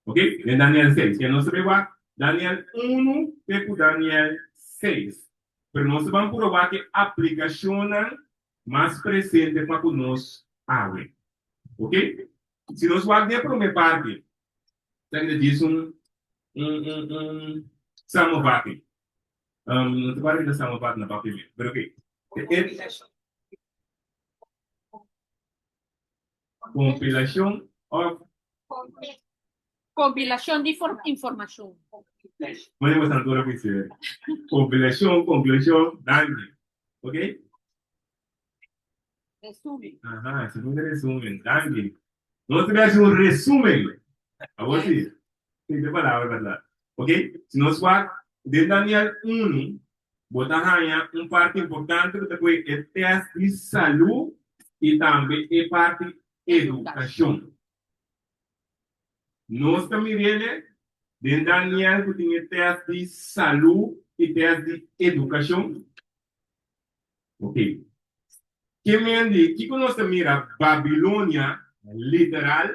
Ok, den Daniel seis. Ke nos ta bai wak Daniel unu te ku Daniel seis. Pero nos ta ban puru wak e aplikashonnan mas presente pa ku nos awe. Ok, si nos wak den e promé parti, ta keda djis un un un un samenvatting. No ta parti ta samenvat na papiamentu, pero ok. Kompilashon òf. Kompilashon di informashon. Mane bo santu ora ku sirbi. Kompilashon, konklushon, danki. Ok? Resumen. Aha, si un resumen, danki. Nos ta hasi un resumen. Awor si, tin e palabra pa tras. Ok? Si nos wak den Daniel unu, Bo ta haña un parti importante ku ta kohe e tèst di salú i tambe e parti edukashon. Nos ta mir'ele den Daniel ku tin e tèst di salú i tèst di edukashon. Ok. Ke men di kiko nos ta mira Babilonia literal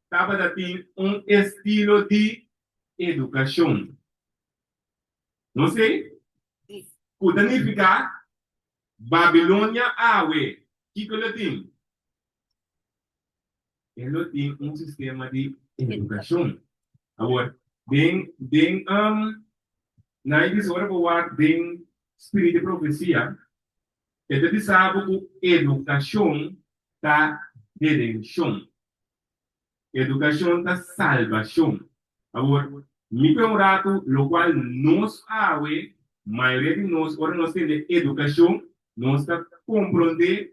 tabata tin un estilo di edukashon. No sei? Ku ta nifiká Babilonia awe, kiko lo tin? E lo tin un sistema di edukashon. Awor, den den um, nan e bisa ora bo wak den spirit di profesia, e ta bisa bo ku edukashon ta redenshon. Edukashon ta salbashon. Awor, mi pe un ratu lokual nos awe, mayoria di nos, ora nos tende edukashon, nos ta komprondé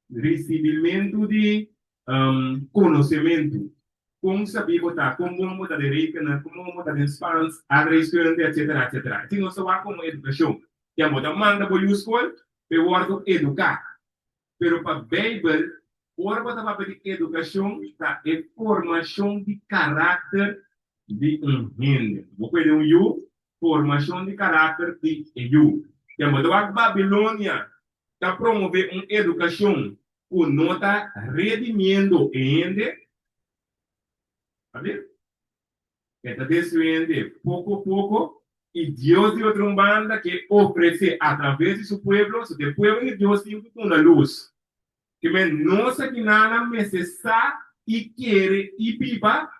risibimentu di konosementu. Kon sabí bo ta, kon bon bo ta den rekenen, kon bon bo ta den Spans, aardrijkskunde, etsetera, etsetera. Esei nos ta wak komo edukashon. Ya bo ta manda bo yu skol pa e wòrdu eduká. Pero pa Beibel, ora bo ta papia di edukashon, ta e formashon di karakter di un hende. Bo pone un yu, formashon di karakter di e yu. Ya bo ta wak Babilonia ta promove un edukashon ku no ta redimiendo e hende. Pabia? E ta destruende poko poko, i Dios di otro un banda ke ofresé atraves di su pueblo, so te pueblo di Dios tin ku duna lus. Ke men nos akinanan mester sa i kere i biba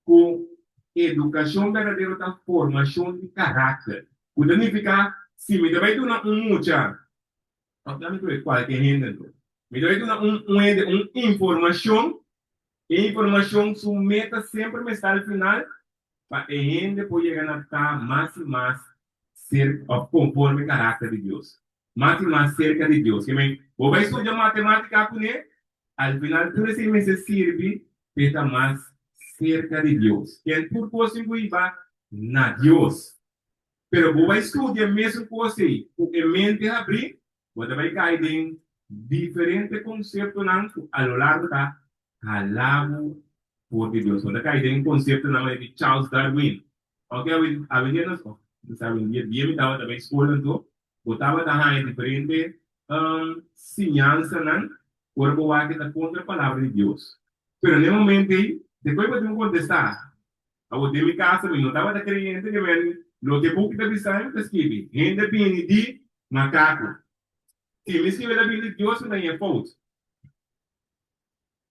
ku edukashon berdadero ta formashon di karakter. Ku ta nifiká si mi ta bai duna un mucha, òf ta mi kohe kualke hende anto, mi ta bai duna un hende un informashon E informashon su meta semper mester al final pa e hende por yega na ta mas i mas serka òf konforme karakter di Dios. Mas i mas serka di Dios. Ke men, bo bai studia matematika kuné, al final tur esei mester sirbi pa e ta mas serka di Dios. Ken tur kos tin ku hiba na Dios. Pero bo bai studia mesun kos ei ku e mente habrí, Bo ta bai kai den diferente konseptonan ku a lo largo ta hala bo for di Dios. Bo ta kai den konseptonan manera di Charles Darwin. Oke, awendia nos, oh, no sa awendia, dia mi tabata bai skol anto, bo tabata haña diferente siñansanan ora bo wak ta kontra palabra di Dios. Pero na e momento ei, despues bo tin ku kontestá. Awor den mi casa mi no tabata creyente ke men loke buki ta bisa mi ta skibi hende bini di makaku. Si mi skibi el a bini di Dios mi ta haña fout.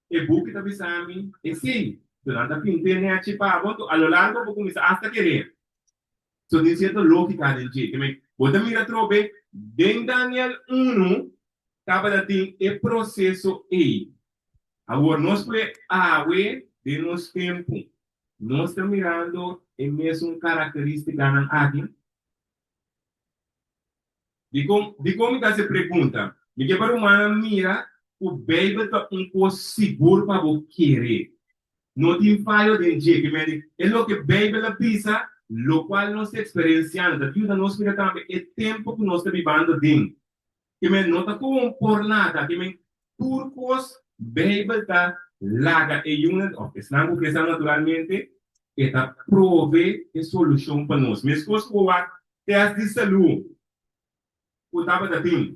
E buki ta bisa mi esei. So nan ta pint'é nechi pa bo anto a lo largo bo kuminsá asta keré. So tin sierto lógika den dje. Ke men bo ta mira atrobe den Daniel unu tabata tin e proseso ei. Awor nos por awe den nos tempu, nos ta mirando e mesun karakterístikanan aki? Dikon, dikon mi ta hasi e pregunta? Mi ke pa rumannan mira ku Beibel ta un kos sigur pa bo kere. No tin fayo den dje. Ke mende, e loke Beibel a bisa, lokual nos ta eksperensiando, ta yuda nos mira tambe e tempu ku nos ta bibando den. Ke men no ta kon por nada, ke men tur kos Beibel ta laga e yunan, òf esnan ku ke sa naturalmente, e ta prove e solushon pa nos. Meskos ku bo wak tèst di salú ku tabata tin,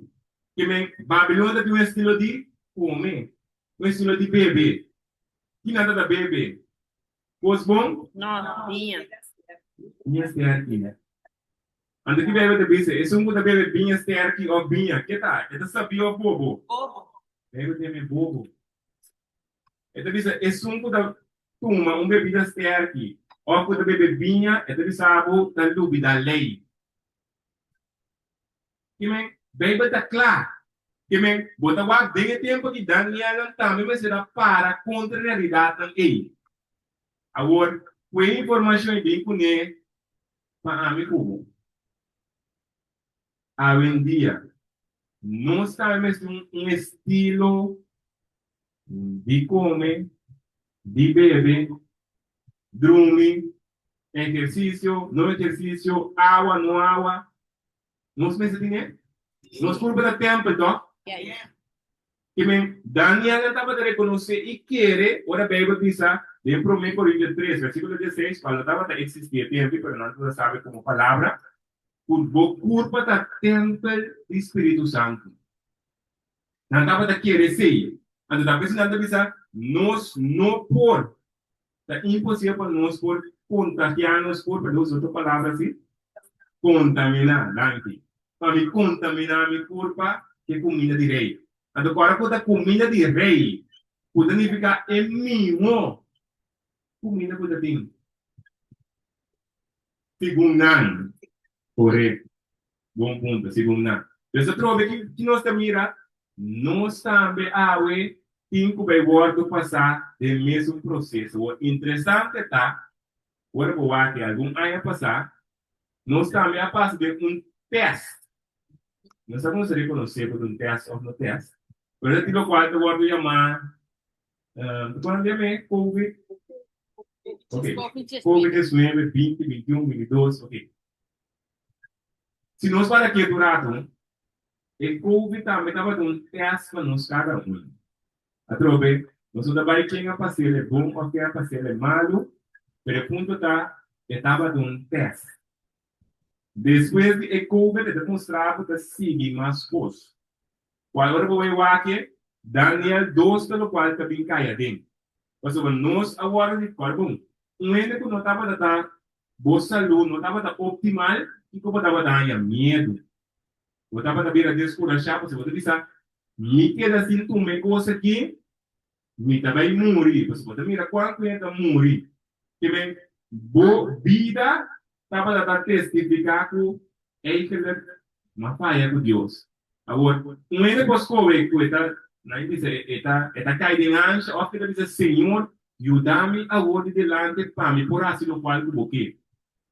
ke men Babilonia ta tin un estilo di kome, un estilo di bebe. Ki nan ta ta bebe? Kos bon? No, biña. Biña sterki. Anto ki Beibel ta bisa? Esun ku ta bebe biña sterki òf biña, ke ta? E ta sabí òf bobo? Bobo. Beibel ta yam'é bobo. E ta bisa, esun ku ta tuma un bebida sterki òf ku ta bebe biña, e ta bisa bo ta lubidá lei. Ke men, Beibel ta kla. Ke men, bo ta wak den e tempu aki Danielnan tambe mester a para kontra e realidatnan ei. Awor, ku e informashon ei bin kuné, Pa ami ku bo, awendia nos tambe mester un un estilo di kome, di bebe, drumi, ehersisio, no ehersisio, awa, no awa. Nos mester tin e? Nos kurpa ta tèmpel, tòg? Ke men, Daniel tabata rekonosé i kere ora Beibel bisa den Promé Korintio tres, versíkulo dieseis, kual no tabata eksistí e tempu, pero nan tabata sabi komo palabra, ku bo kurpa ta tèmpel di Spiritu Santu. Nan tabata kere esei. Anto ta p'esei nan ta bisa, Nos no por, ta imposibel pa nos por kontagiá nos kurpa, den usa otro palabra así. Kontaminá, danki. Pa mi kontaminá mi kurpa ku e kuminda di rei. Anto ku ora ku ta kuminda di rei, ku ta nifiká e mihó kuminda ku ta tin, segun nan. Korekto. Bon punto, segun nan. Pues atrobe ki ki nos ta mira? Nos tambe awe tin ku bai wòrdu pasá den mesun proseso. Wor interesante ta, ora bo wak algun aña pasá, nos tambe a pasa den un tèst. No sa ku nos ta rekonosé ku ta un tèst òf no tèst, pero ta tin lokual ta wòrdu yamá, kon nan ta yam'é? Covid? Ok, Covid 19, 20, 21, 22, ok. Si nos para ketu ratu, e Covid tambe tabata un tèst pa nos kada un. Atrobe, nos no ta bai ken a pas'el e bon òf ken a pas'el e malu, pero e punto ta, e tabata un tèst. Despues di e Covid e ta mustra bo ta sigui mas kos. Kual ora bo bai wak e, Daniel dos ta lokual ta bin kai aden. Pasobra nos a wòrdu di kòrda bon, un hende ku no tabata ta bo salú no tabata optimal, kiko bo tabata haña? Miedu. Bo tabata bira deskurashá pasobra bo ta bisa, Mi keda sin tuma e kos akí, mi ta bai muri. Pasobra bo ta mira kuantu hende ta muri. Ke men, bo bida tabata ta testifiká ku Eigenlijk, m'a faya ku Dios. Awor, un hende por skohe ku e ta, nan bisa, e ta, e ta kai den ansha òf e ta bisa, Señor, yuda mi awor di delante pa mi por hasi lokual ku bo ke.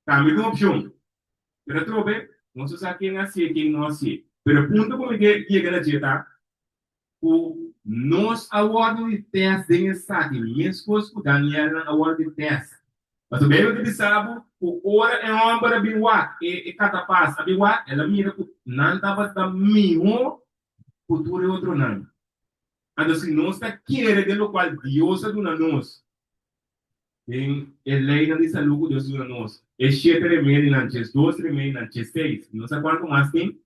Tambe ta un opshon. Pero atrobe, nos no sa ken a hasié, ken no a hasié. Pero e punto ku mi ke yega na dje ta ku nos a wòrdu di tèst den esaki meskos ku Danielnan a wòrdu di tèst. Pasobra Beibel ta bisa bo ku ora e hòmber a bin wak, e katapas a bin wak, el a mira ku nan tabata mihó ku tur e otronan. Anto si nos ta kere den lokual Dios a duna nos, den e leinan di salú ku Dios a duna nos, e shete remedinan, 12 remedinan, 16, no sa kuantu mas tin,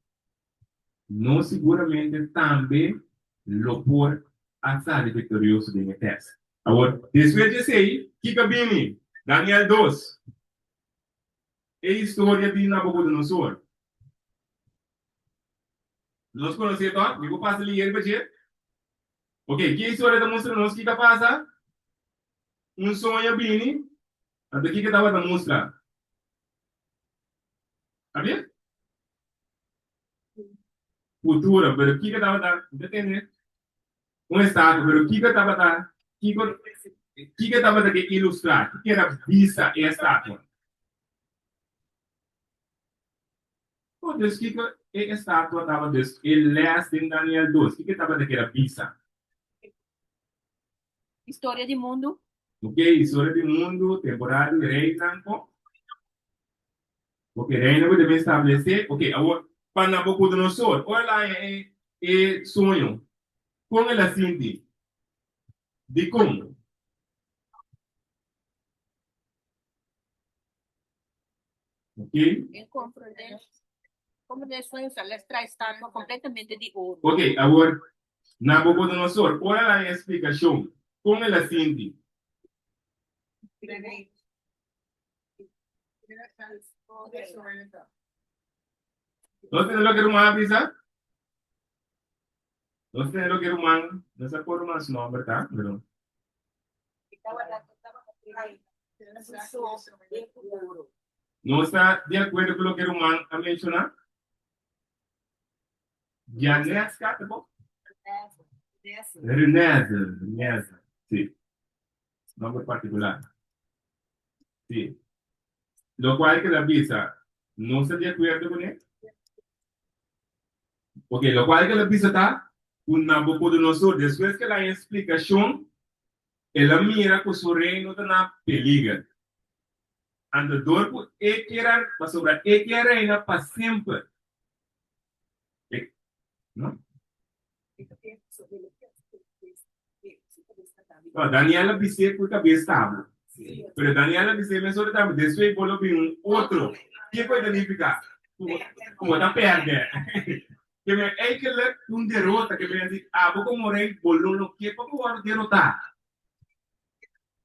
nos siguramente tambe lo por a sali viktorioso den e tèst. Awor, despues di esei, kiko a bini? Daniel dos, e historia di Nabucodonosor. Nos konosé tòg? Mi por pasa lier riba dje? Ok, ki historia ta mustra nos kiko a pasa? Un soño a bini, anto kiko tabata mustra? Sabia? Futuro, pero kiko tabata, bo ta tende? Un estatua, pero kiko tabata, kiko, kiko tabata ke ilustrá? Kiko era bisa e estatua? Oh, dus kiko e estatua tabata, dus e les den Daniel 2, kiko tabata kera bisa? Historia di mundu. Ok, historia di mundu, temporada di reinan, ko? Ok, reino ku debe establesé. Ok, awor, pa Nabucodonosor, ora el a haña e, e soño, kon el a sinti? Dikon? Ok. El komprondé, komprondé e soño, sa les trae estatua kompletamente di oro. Ok, awor, Nabucodonosor, ora el a haña e splikashon, kon el a sinti? Nos tene loke ruman a bisa? Nos tene loke ruman, no sa kon ruman su nomber ta, pero. Nos ta di akuerdo ku loke ruman a menshoná? Janeska, ta bon? Reneza, Reneza, si. Nomber partikular. Sí. Lokual ke ta bisa, no sta di akuerdo kuné? Ok, lokual ke ta bisa ta ku Nabukodonosor, despues ke el a haña splikashon, el a mira ku su reino ta na peliger. Anto dor ku e kier a, pasobra e kier reina pa semper. E, no? No, Daniel a bis'é ku e kabes ta bo. Pero Daniel a bis'é mesora tambe, despues bo lo bin un otro. Kiko e ta nifiká? Ku ku bo ta pèrdè. Ke men eikelek un derota, ke men a di, abo komo rei, bo lo no ke pa bo wòrdu derotá.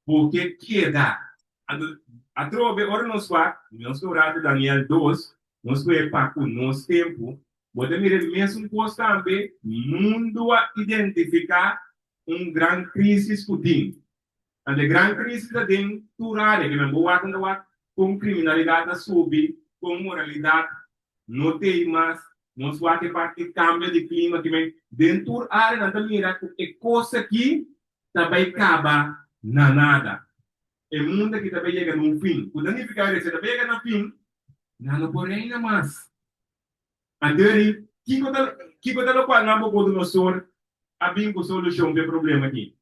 Bo ke keda. Anto, atrobe ora nos wak, nos ke ora ku Daniel 2. Nos kohe pa ku nos tempu, bo ta mira e mesun kos tambe, mundu a identifiká un gran krísis ku tin. Anto e gran krísis ta den tur área, ke men bo wak nan ta wak kon kriminalidat a subi, kon moralidat no t'ei mas, nos wak e parti di kambio di klima, ke men den tur área nan ta mira ku e kos aki ta bai kaba na nada. E mundu aki ta bai yega na un fin. Ku ta nifiká rese ta bai yega na fin, nan no por reina mas. Anto eri, kiko ta kiko ta lokual Nabukodonosor a bin ku solushon pa e problema aki?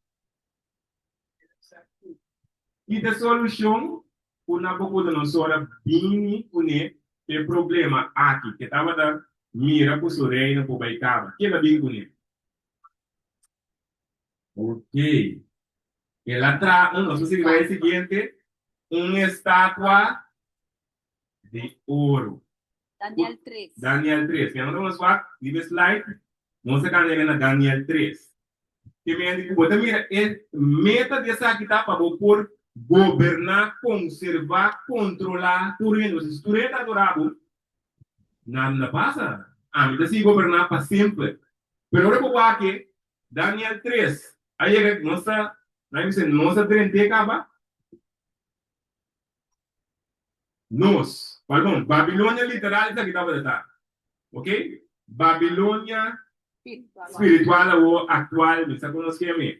Ki ta e solushon ku Nabukodonosor a bini kuné pa e problema aki ku e tabata mira ku su reino por bai kaba? Ke el a bin kuné? Ok. El a traha un, nos a sigui bai e siguiente, un estatua di oro. Daniel 3. Daniel 3. Ke nos a wak riba e slide, nos a kanda yega na Daniel 3. Ke men di ku bo ta mira e meta di esaki ta pa bo por goberná, konservá, kontrolá tur hende. Si tur hende ta adorá bo, nada no ta pasa. Ami ta sigui goberná pa semper. Pero ora bo wak e Daniel 3 a yega, nos ta, nan a bisa nos a drent'é kaba. Nos, pardon, Babilonia literal esaki tabata ta. Ok? Babilonia spiritual awo actual, mi sa con nos ke mi.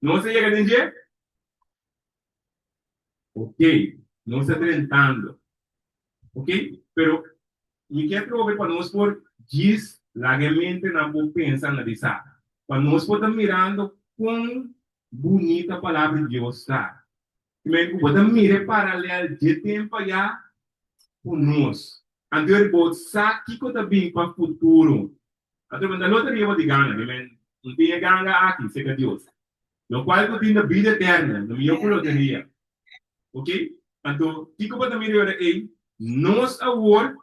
Nos a yega den dje? Ok, nos ta drentando. Ok, pero mi ke trobe pa nos por djis laga e mentenan por pensa analisá. Pa nos por ta mirando kon bunita Palabra di Dios ta. Men ku bo ta mira e paralel dje tempu ayá ku nos. Anto bo sa kiko ta bin pa futuro. Anto bo ta loteria bo di gana. Mi men un tin e ganga aki serka Dios. Lokual ku tin ta bida eterno, no mihó ku loteria. Ok? Anto kiko bo ta mira e ora ei? Nos awor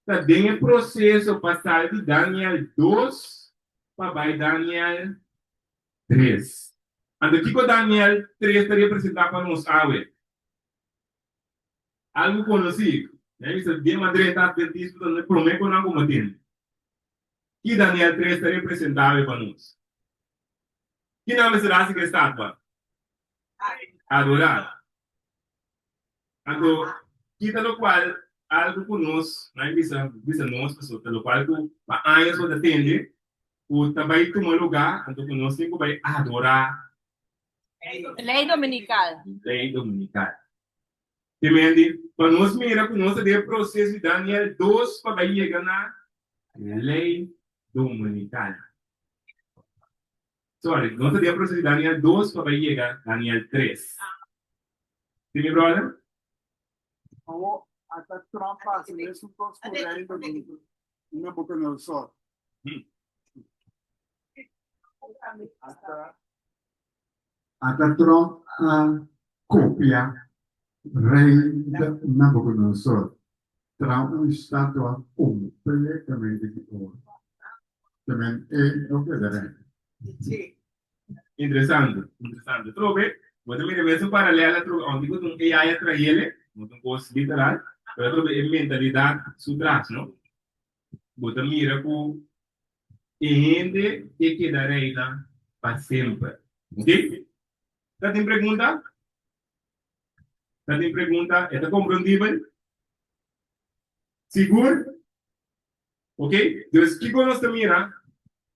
ta den e proseso pa sali di Daniel dos pa bai Daniel 3. Anto kiko Daniel 3 ta representá pa nos awe? Algu konosí. Mi a bisa den Madrid Atventismo ta e promé ku nan komo tende. Ki Daniel 3 ta representá awe pa nos? Ki nan mester hasi ku e statua? Adorá. Anto, ki ta lokual algu ku nos, nan bisa, bisa nos pasobra ta lokual ku pa años bo ta tende ku ta bai tuma lugá, anto ku nos tin ku bai adorá. Lei Dominikal. Lei Dominikal. Te mende, pa nos mira ku nos ta den e proseso di Daniel 2 pa bai yega na Lei Dominikal. Sorry, nos ta den e proseso di Daniel 2 pa bai yega Daniel 3. Sí, mi brother? Awo ata Trump hasi mesun kos ku rei di Nabucodonosor. Ata ata Trump a kopia rei Nabucodonosor traha un statua kompletamente di oro. Tamen e lo keda rei. Interesante, interesante. Trobe, bo ta mira mes un paralel atrobe, aunke ku ta un AI a traele, no ta un kos literal, pero atrobe e mentalidat su tras, no? Bo ta mira ku e hende ke keda reina pa semper. Ok? Ta tin pregunta? Ta tin pregunta? E ta komprondibel? Sigur? Ok, dus kiko nos ta mira?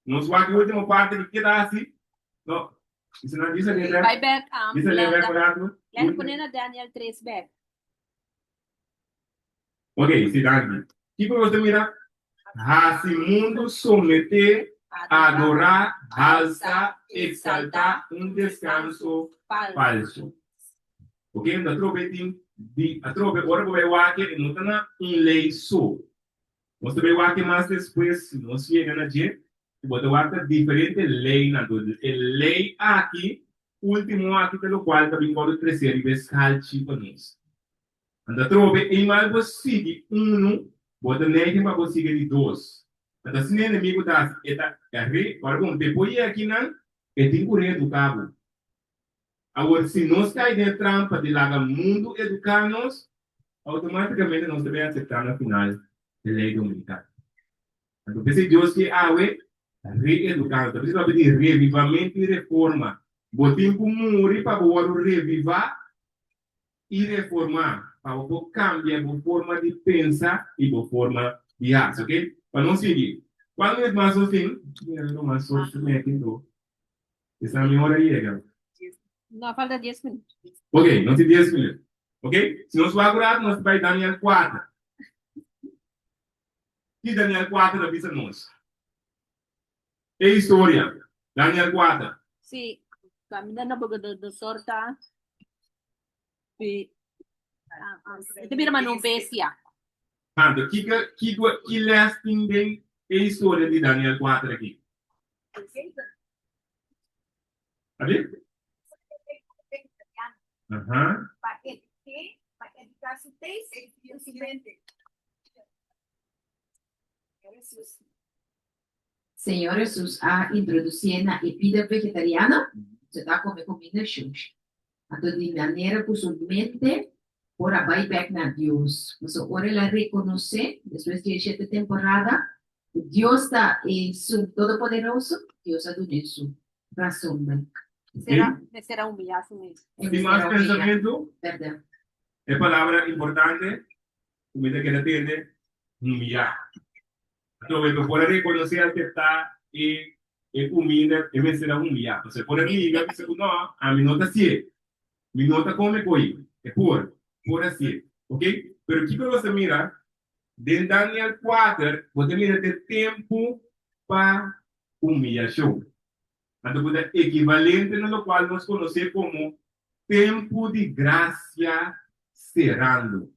Nos wak e ultimo parti ki keda hasi. No, bisa na bisa ne bek. Bai bek, Bisa ne bek Glenda. un ratu. Glenda, pone na Daniel 3 bek. Ok, si danki. Kiko nos ta mira? Hasi mundu someté, adorá, halsa, eksaltá un deskanso falso. Ok, atrobe tin di atrobe ora ku bai wak e no ta na un lei so. Nos ta bay wak e mas despues, si nos yega na dje, ku bo ta wak ta diferente leynan. Entonces e ley aki, ultimo aki ta lokual ta bin wòrdu trese riba e skalchi pa nos. Anto atrobe eimal bo sigui unu, bo ta neigen pa bo sigui di dos. Anto asina e enemigu ta hasi, e ta re, ora bon, p'e por yega akinan, e tin ku reeduká bo. Awor, si nos kai den e trampa di laga mundu eduká nos. Outomátikamente nos ta bin aseptá na final e lei dominikal. Anto p'esei Dios ke awe reeduká nos. Ta p'esei papia di revivamentu i reforma. Bo tin ku muri pa bo wòrdu revivá i reformá, pa bo por kambia bo forma di pensa i bo forma di hasi. Oke? Pa nos sigui. Kuantu minüt mas nos tin? Mira mi ruman so meti anto. Esa mi ora yega. No, falta dies minüt. Oke, nos tin dies minüt. Oke? Si nos wak un ratu nos ta bai Daniel kuater. Ki Daniel kuater ta bisa nos? E historia, Daniel kuater. Si, kaminda Nabucodonosor ta e ta bira manera un bestia. Anto, kiko, kiko, ki les tin den e historia di Daniel kuater aki? Abi? Aha. Señor Hesus a introducié na e bida vegetariano, su ta come cuminda shushi. Anto di manera cu su mente por a bay bek na Dios. Pasobra ora el a reconoce, despues di e shete temporada, cu Dios ta esun Todopoderoso, Dios a dun'é su razon bek. Mester mester a humillá su mes. E Tin mas mester a humillá. pensamentu? Berdad. E palabra importante cu mi ta keda tende, humillá. Anto e no por a rekonosé, aseptá e e kuminda, e mester a humiyá. Pasobra e por a ninga bisa ku no, ami no ta hasié. Mi no ta kome koi. E por, por hasié. Ok? Pero kiko nos ta mira? Den Daniel kuater bo ta mira te tempu pa humiyashon. Anto ku ta ekivalente na lokual nos konosé komo tempu di grasia serando.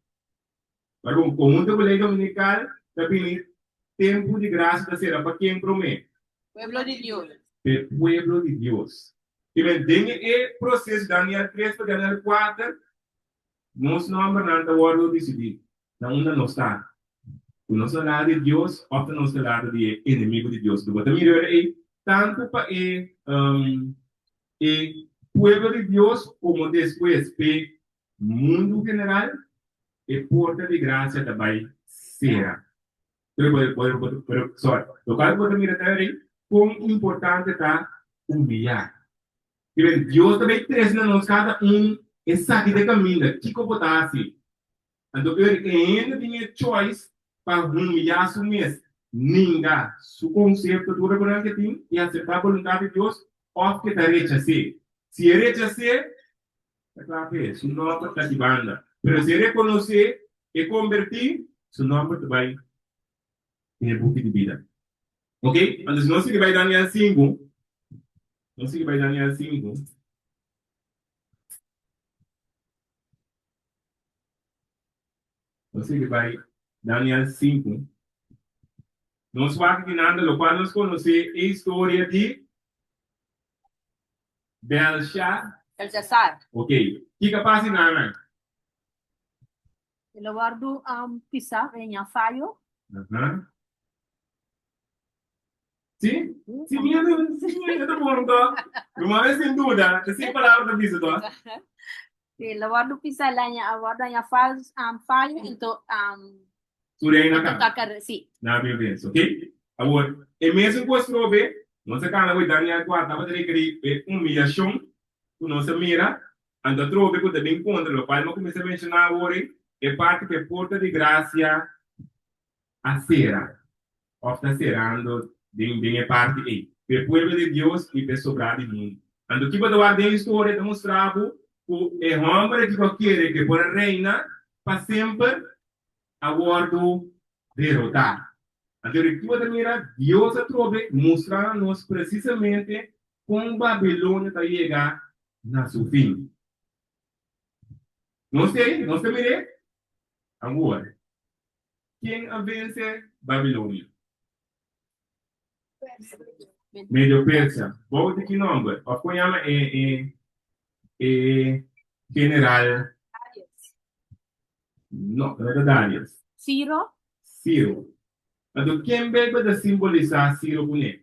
Pero kon konhunto ku lei dominikal ta bini tempu di grasia ta sera pa ken promé? Pueblo di Dios. P'e pueblo di Dios. I men den e proseso Daniel tres pa Daniel kuater nos nòmbernan ta wòrdu disidí na unda nos ta, ku nos ta lado di Dios òf ta nos ta lado di e enemigu di Dios. Bo ta mira ora ei tantu pa e e pueblo di Dios komo despues p'e Mundu general, e porta di gracia ta bai sera. Pero bo, bo, pero, sorry, locual bo ta mira ta rei, con importante ta humilla. Kiben, Dios ta bai trece na nos cada un esaki ta e caminda, kico bo ta haci? Anto eur e hende tin e choice pa humilla su mes, ninga su concepto tur e cosnan ke tin y acepta boluntad di Dios, of ke ta rechase. Si e rechase, Ta kla p'e, su nòmber ta di banda. Pero si e rekonosé, e kombertí, su nòmber ta bai den e buki di bida. Oke, anto si nos sigui bai Daniel sinku, nos sigui bai Daniel sinku. Nos sigui bai Daniel sinku. Nos wak dinanda lokual nos konosé e historia di Belsha. Belshazzar. Ok. Kiko a pasa na nan? El a wòrdu pisá den ña fayo. Aha. Si? Si mi si mi ta bon to. Lo mas sin duda, ta sin palabra ta bisa to. El a wòrdu pisá el a wòrdu haña fayo, ento Su reina kaba. Toca, sí. Na mi vez, ok? Awor, e mesun kos trobe, nos a kana ku Daniel kua tabata rekerí e humiyashon ku nos a mira, anto atrobe ku ta bin kontra lokual mi a kuminsá menshoná awor ei, e parti ku e porta di grasia a sera, òf ta serando den den e parti ei, pa e pueblo di Dios i pa e sobrá di mundu. Anto ki bo ta wak den historia ta mustra bo ku e hòmber aki ku a kere ku e por a reina pa semper, a wòrdu derotá. Anto di ki bo ta mira, Dios atrobe mustra na nos presisamente kon Babilonia ta yega na su fin. Nos t'ei? Nos ta mir'é? Awor, ken a vense Babilonia? Medio Persia. Bou di ki nòmber? Òf kon yama e e e general? No, no ta Darius. Ciro. Ciro. Anto ken Bijbel ta simbolisá Ciro kuné?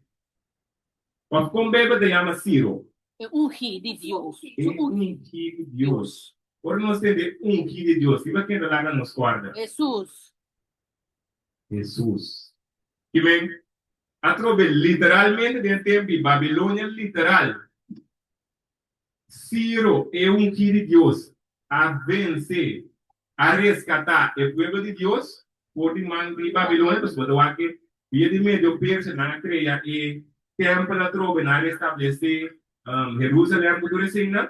Òf kon Bijbel ta yama Ciro? E ungí di Dios. E ungí di Dios. Ora nos tende ungí di Dios, riba ken ta laga nos kòrda? Hesus. Hesus. Ki men atrobe literalmente den e tempu di Babilonia literal, Siro, e ungí di Dios, a vense, a reskatá e pueblo di Dios for di man di Babilonia, pasobra bo ta wak ke via di Medio Persia nan a krea e tèmpel atrobe, nan a restablesé Herusalèm ku tur eseinan.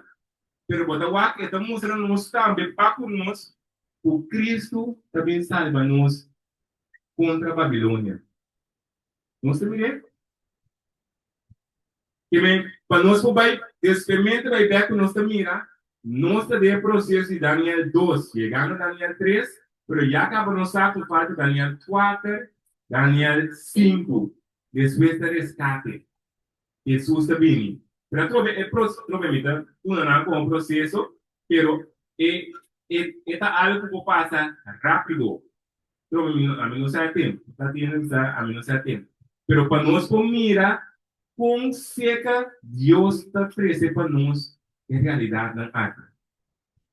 Pero bo ta wak e ta mustra nos tambe pa ku nos ku Kristu ta bin salba nos kontra Babilonia. Nos ta mir'é? Ke men, pa nos por bai despemente bai bek ku nos ta mira, nos ta den e proseso di Daniel dos, yegando Daniel tres, pero ya kaba nos sa ku falta Daniel kuater, Daniel sinku, despues ta reskate. Hesus ta bini. Pero atrobe e proseso, atrobe mi ta duna nan komo proseso, pero e e e ta algu ku por pasa rápido. Atrobe mi no ami no sa e tempu. Ta tende bisa ami no sa e tempu. Pero pa nos por mira kon seka Dios ta trese pa nos e realidatnan aki.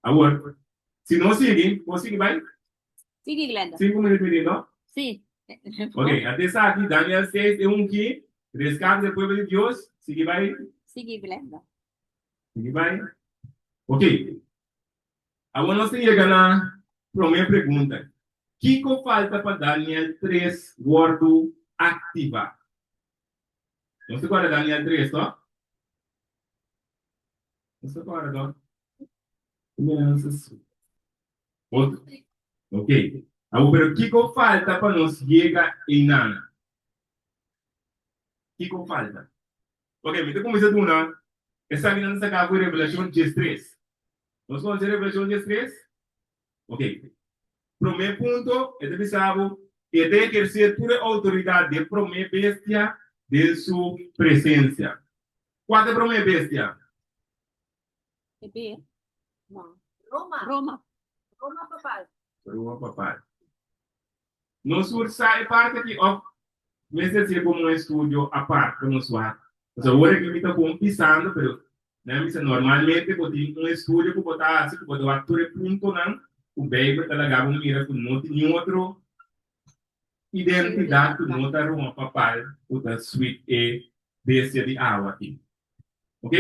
Awor, si nos sigui, por sigui bai? Sigui, Glenda. Sinku minüt mi tin, no? Sí. Ok, ante esaki, Daniel seis e ungi, reskate del pueblo di Dios. Sigui bai. Sigui, Glenda. Sigui bai. Ok. Awor nos ta yega na promé pregunta. Kiko falta pa Daniel tres wòrdu aktivá? Nos ta kòrda Daniel tres, to? Nos ta kòrda, to? Ok. Awor, pero kiko falta pa nos yega einan? Kiko falta? Ok, mi ta kuminsá duna esakinan ta saká for Revelashon diestres. Nos konosé Revelashon diestres? Ok. Promé punto, e ta bisa bo, e ta ehersé tur e outoridat di e promé bestia den su presensia. Kua ta e promé bestia? E B. No. Roma. Roma. Roma papal. Roma papal. Nos tur sa e parti aki of mester hacié como un estudio apart pa nos wak? Pasobra awor aki mi ta bon pisando pero nan bisa normalmente bo tin un estudio cu bo ta haci cu bo ta wak tur e puntonan cu Bijbel ta laga bo mira cu no tin niun otro identidad cu no ta Roma papal cu ta sweep e bestia di awa aki. Ok?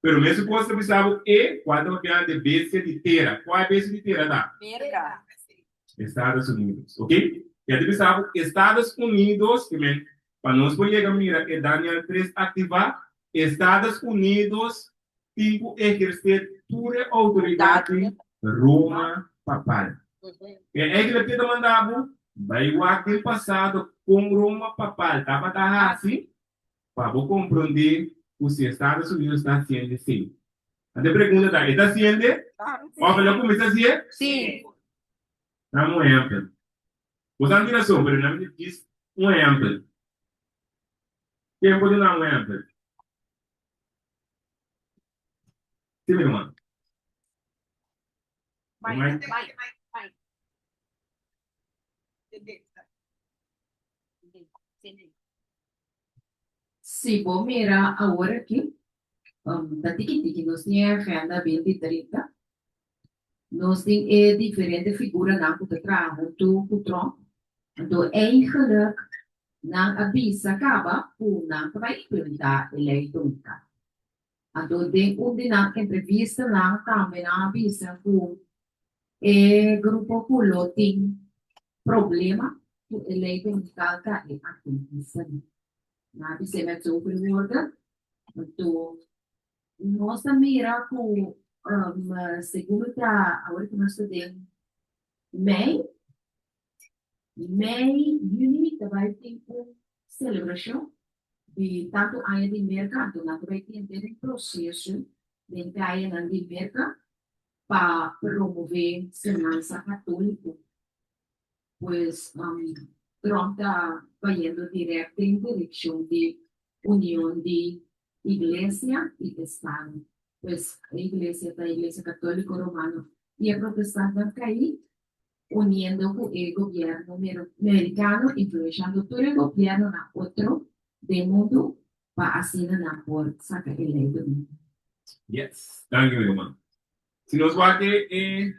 Pero mesun kos ta bisa bo e kual ta papia de bestia di tera. Kua e bestia di tera ta? Merka. Estados Unidos. Ok? Ya ta bisa bo Estados Unidos, ke men pa nos por yega mira e Daniel tres aktivá, Estados Unidos tin ku ehersé tur e outoridat di Roma papal. E eigenlijk ke ta manda bo bai wak den pasado kon Roma papal tabata hasi Pa bo komprondé ku si Estados Unidos ta hasiendo esei. Anto e pregunta ta, e ta hasiende? Òf el a kuminsá hasié? Sí. Dame un ehèmpel. Bo sa tin rason, pero nan mi djis un ehèmpel. Ken por duna un ehèmpel? Sí, mi ruman. Bai, Mike. bai, bai. Si bo mira awor aki, ta tiki tiki nos tin e agenda binti trinta. Nos tin e diferente figuranan ku ta traha huntu ku Trump. Anto eigenlijk nan a bisa kaba ku nan ta bai implementá e lei dominikal. Anto den un di nan entrevistanan tambe nan a bisa ku e grupo ku lo tin problema ku e lei dominikal ta e adventistanan. Nan a bis'é met zoveel woorden. Anto nos ta mira ku segun mi ta awor ku nos ta den mei, mei, yüni ta bai tin un selebrashon di tantu aña di Merka, anto nan ta bai tin henter un proseso den kayanan di Merka pa promové señansa katóliko. Pues Trump ta bayendo dirèkt den direkshon di union di iglesia i estado. Pues e iglesia ta Iglesia Katóliko Romano i e protestantnan kaí uniendo cu e gobierno mericano influenciando tur e gobiernonan otro den mundo pa asina nan por saca e ley domingo. Yes, danki mi ruman. Si nos wak e,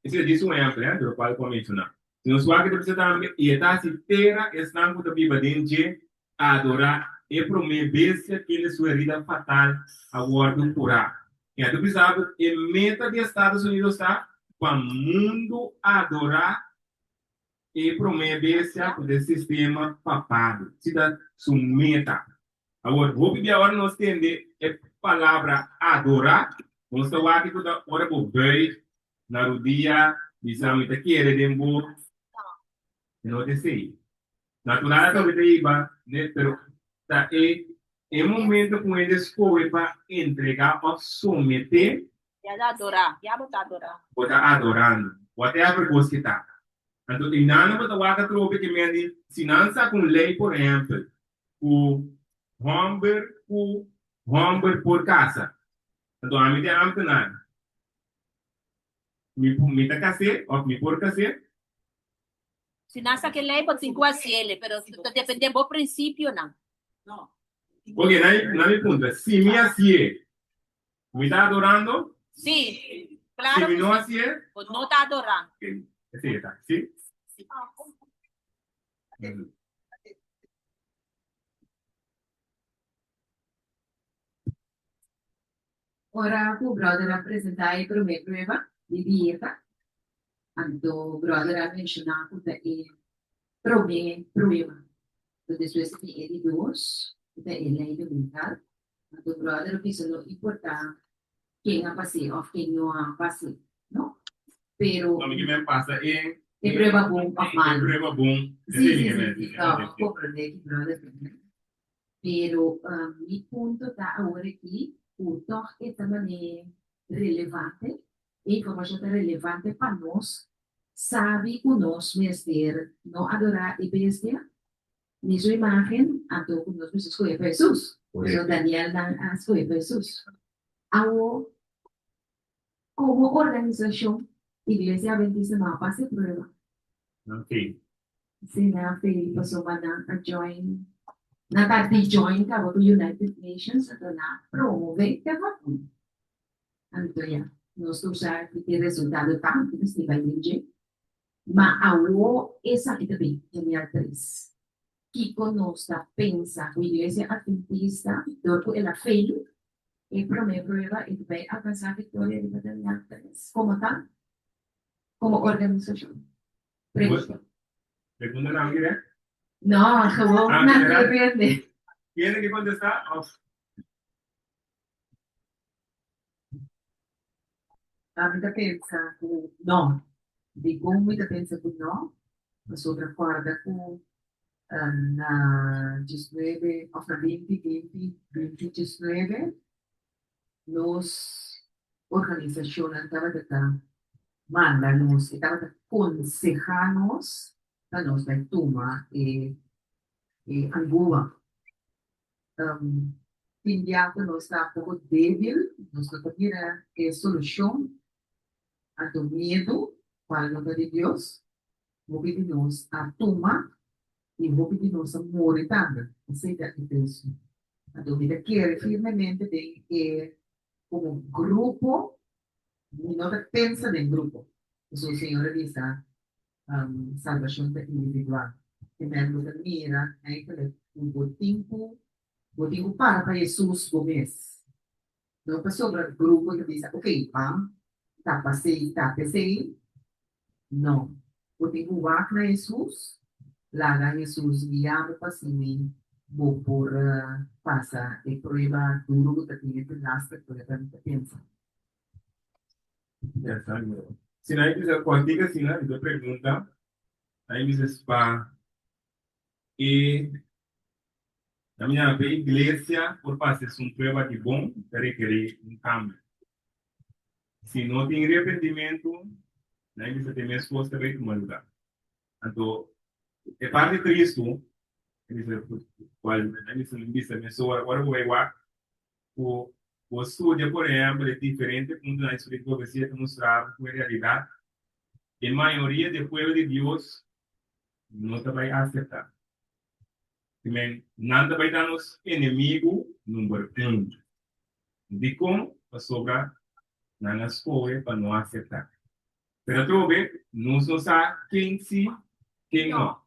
esei ta djis un ehèmpel, eh, di lokual ku a menshoná. Si nos wak e ta bisa tambe, i e ta hasi tera esnan ku ta biba den dje adorá e promé bestia kende su herida fatal a wòrdu kurá. I a ta bisa ku e meta di Estados Unidos ta pa mundu adorá e promé bestia ku ta e sistema papado. Si ta su meta. Awor, hopi bia ora nos tende e palabra adorá, nos ta wak ku ta ora bo buig na rudia, bisa mi ta kere den bo. E no ta esei. Natural ta ta hiba ne, pero ta e e momento ku hende skohe pa entregá òf someté. Ya ta adorá, ya bo ta adorá. Bo ta adorando, whatever kos ke ta. Anto e nan bo ta wak atrobe ke men di si nan saka un lei por ehèmpel ku hòmber ku hòmber por kasa. Anto ami ta e ámtenar, mi mi ta kas'é òf mi por kas'é? Si nan sa ke lei bo tin ku hasiele, pero ta depende bo prinsipionan. Ok, nan nan mi puntra, si mi hasié, mi ta adorando? Sí, klaro Si mi ku no sí. hasié? Bo no ta adorando. Ok, esei ta, sí? Ora ku brother a presentá e promé prueba di dieta, anto brother a menshoná ku ta e promé prueba. Anto despues ta bin e di dos, ku ta e lei dominical. Anto brother a bisa no importá ken a pas'é òf ken no a pas'é, no? Pero. No, mi ke men pasa e. E prueba bon òf malu. E prueba bon. Sí, sí, sí, sí. No, mi komprendé ki brother ta bisa. Pero mi punto ta awor aki ku tòg e ta manera relevante, e informashon ta relevante pa nos sabi ku nos mester no adorá e bestia ni su imágen, anto ku nos mester skohe pa Hesus. Pasobra Daniel nan a skohe pa Hesus. Awor, Komo organisashon, Iglesia Adventista no a pasa e prueba. Nan fail. Sí, nan a fail pasobra nan a join, nan ta di join kaba ku United Nations, anto nan a promove e vakuna. Anto ya, nos tur sa ki resultado ta, mi mester bai den dje. Ma awo esaki ta bin, Daniel 3. Kiko nos ta pensa ku Iglesia Adventista, dor ku el a fail e promé prueba, e ta bai alkansá viktoria riba Daniel 3 komo tal, komo organisashon? Pregunta. Pregunta na mi, eh? No, gewoon Ah, na general. tur hende. Tiene que contestar of Ami ta pensa ku no. Dikon mi ta pensa ku no? Pasobra kòrda ku na diesnuebe òf na binti binti binti diesnuebe nos organisashonnan tabata ta manda nos, e tabata konsehá nos pa nos bai tuma e angoa. Tin bia ku nos ta poko débil, nos no ta mira e solushon, anto miedu, kual no ta di Dios, hopi di nos a tuma i hopi di nos a muri tambe. Esei ta e peso. Anto mi ta kere firmemente den e komo grupo, mi no ta pensa den grupo, pasobra Señor a bisa Salbashon ta individual. E men bo ta mira eigenlijk ku bo tin ku bo tin ku para pa Hesus bo mes. No pasobra grupo ta bisa ok ban tapa esei tapa esei. No. Bo tin ku wak na Hesus, laga Hesus guia bo pa asina bo por pasa e prueba duru ku ta tin e delaster prueba mi ta pensa. Si nan bisa cualkier asina, mi ta pregunta, nan bisa pa e nan mi yama pa e iglesia por pasa esun prueba di bon ta rekeri un cambio. Si no tin repentimentu, nan bisa te mes cos ta bay tuma lugar. Anto e parti tristu, nan bisa cual nan bisa nan bisa mesora ora bo bay wak ku bo studia, por ehèmpel, e diferente puntonan di Spiritu Profesia ta mustra bo ku en realidat e mayoria di e pueblo di Dios no ta bai aseptá. Kimen nan ta bai ta nos enemigu number un. Dikon? Pasobra. Nan a skohe pa no aseptá. Pero atrobe, nos no sa ken sí, ken no.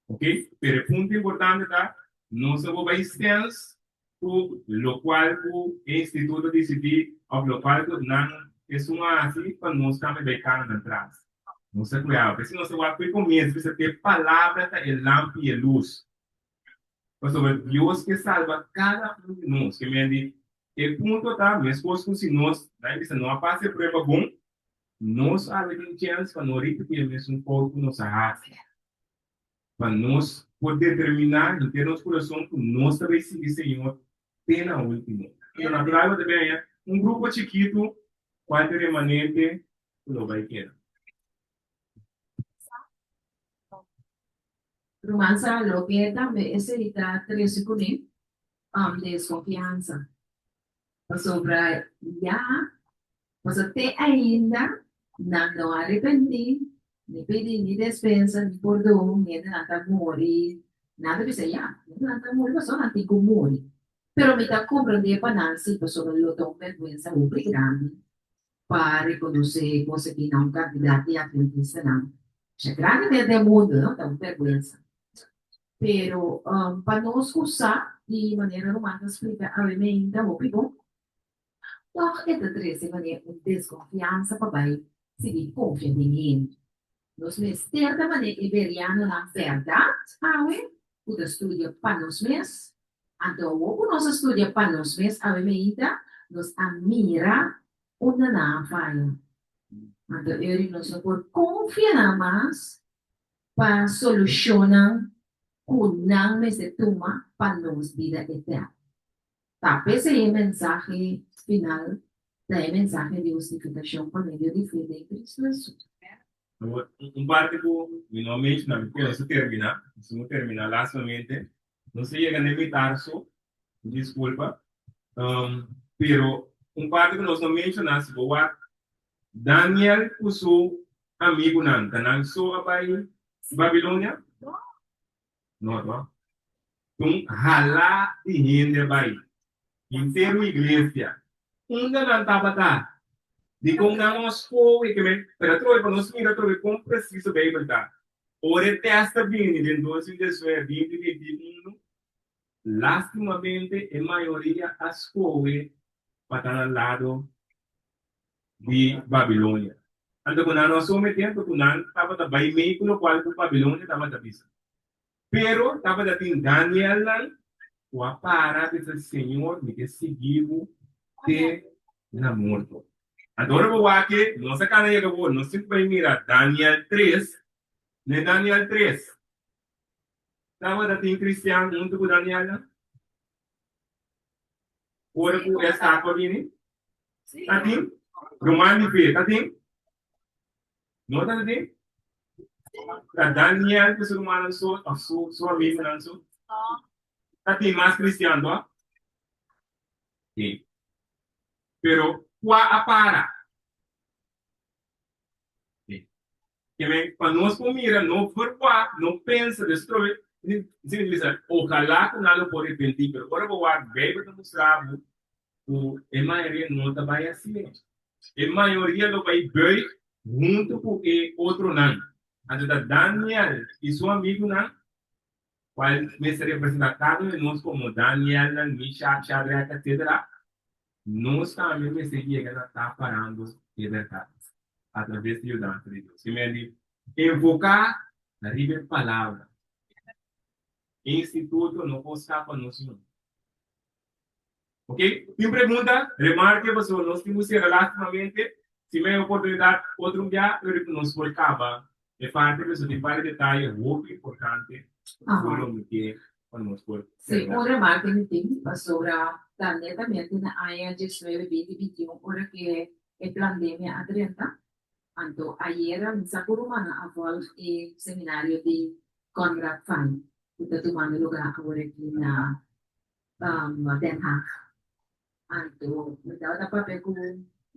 Ok? Pero e punto importante ta, nos no por bai stens ku lokual ku e instituto disidí òf lokual ku nan esun a hasi pa nos tambe bai kana nan tras. Nos ta kuiado. P'esei nos ta wak ku e komienso bisa ku e palabra ta e lampi i e lus. Pasobra Dios ke salba kada un di nos. Ke men di, e punto ta, meskos ku si nos, nan bisa, no a pasa e prueba bon, nos awe tin chèns pa no ripití e mesun fout ku nos a hasi. Pa nos por determiná henter nos kurason ku nos ta bai sigui Señor te na último. Pero natural bo ta bin haña un grupo chikitu kual ta remanente ku lo bai keda. Ruman sa loke tambe esei ta trese kuné? Deskonfiansa. Pasobra ya, pasobra te ainda nan no a arepentí, ni pidi ni despensa, ni pordon, hendenan ta muri. Nan ta bisa, ya, hendenan ta muri pasobra nan tin ku muri. Pero mi ta komprendé pa nan si, pasobra lo ta un bèrgwensa hopi grandi pa rekonosé kos aki na un kantidat di atventistanan. Masha grandi den den mundu, no? Ta un bèrgwensa. Pero pa nos ku sa, di manera ruman ta splika awe meinta hopi bon, tòg e ta trese manera un deskonfiansa pa bai sigui konfia den hende. Nos mester ta manera e berianonan bèrdat awe ku ta studia pa nos mes. Anto awor ku nos a studia pa nos mes awe meinta, nos a mira unda nan a faya. Anto eri nos no por konfia nan mas pa solushonnan ku nan mester tuma pa nos bida eterno. Ta p'esei e mensahe final ta e mensahe di hustifikashon pa medio di fe den Kristu Hesus. Awor, un parti ku mi no a menshoná, mi ku nos a terminá, nos a terminá lastimamente, nos a yega na e mitar so, diskulpa, pero un parti ku nos no menshoná, si bo wak Daniel ku su amigunan, ta nan so a bai Babilonia? No, no. Un hala di hende a bai. Henter un iglesia. Unda nan tabata? Dikon nan no a skohe? Ke men, pero atrobe pa nos mira atrobe kon presiso Beibel ta. Ora e tèst a bini den 2019, 2021, lastimamente e mayoria a skohe pa ta na lado di Babilonia. Anto ku nan no a someté, anto ku nan tabata bai mei ku lokual ku Babilonia tabata bisa. Pero tabata tin Danielnan ku a para bisa, Señor, mi ke sigui bo te na morto. Anto ora bo wak e, nos a kana yega bo, nos tin ku bai mira Daniel tres. Ne Daniel tres, tabata tin kristian huntu ku Danielnan? Ora ku e estatua bini? Ta tin? Ruman di fe, ta tin? No ta tin? Ta Daniel ku su rumannan so òf su su amigunan so? Ta tin mas kristian to? Sí. Pero kua a para? Ke men, pa nos por mira, no verwagt, no pensa, destrobe, si mi bisa, ojalá ku nan lo por repentí, pero ora bo wak, Beibel ta mustra bo ku e mayoria no ta bai asina. E mayoria lo bai buig huntu ku e otronan. Anto ta Daniel i su amigunan, kual mester representá kada un di nos komo Danielnan, Mishak, Shadrach, etsetera, Nos tambe mester yega na ta parando e bèrdat atraves di yudansa di Dios. Ki men di enfoká riba e Palabra. E instituto no por skapa nos niun. Ok, tin pregunta? Remarke pasobra nos tin ku sera lastimamente. Si mi hay oportunidat otro un bia, pero ku nos por kaba e parti pasobra tin par di detaye hopi importante ku lo mi ke pa nos por Sí, un remarke mi tin, pasobra ta netamente na aña diesnuebe, binti, bintiun ora ke e plandemia a drenta. Anto ayera mi sa ku rumannan a volg e seminario di Conrad Fine ku ta tumando lugá awor aki na Den Haag. Anto mi tabata papia ku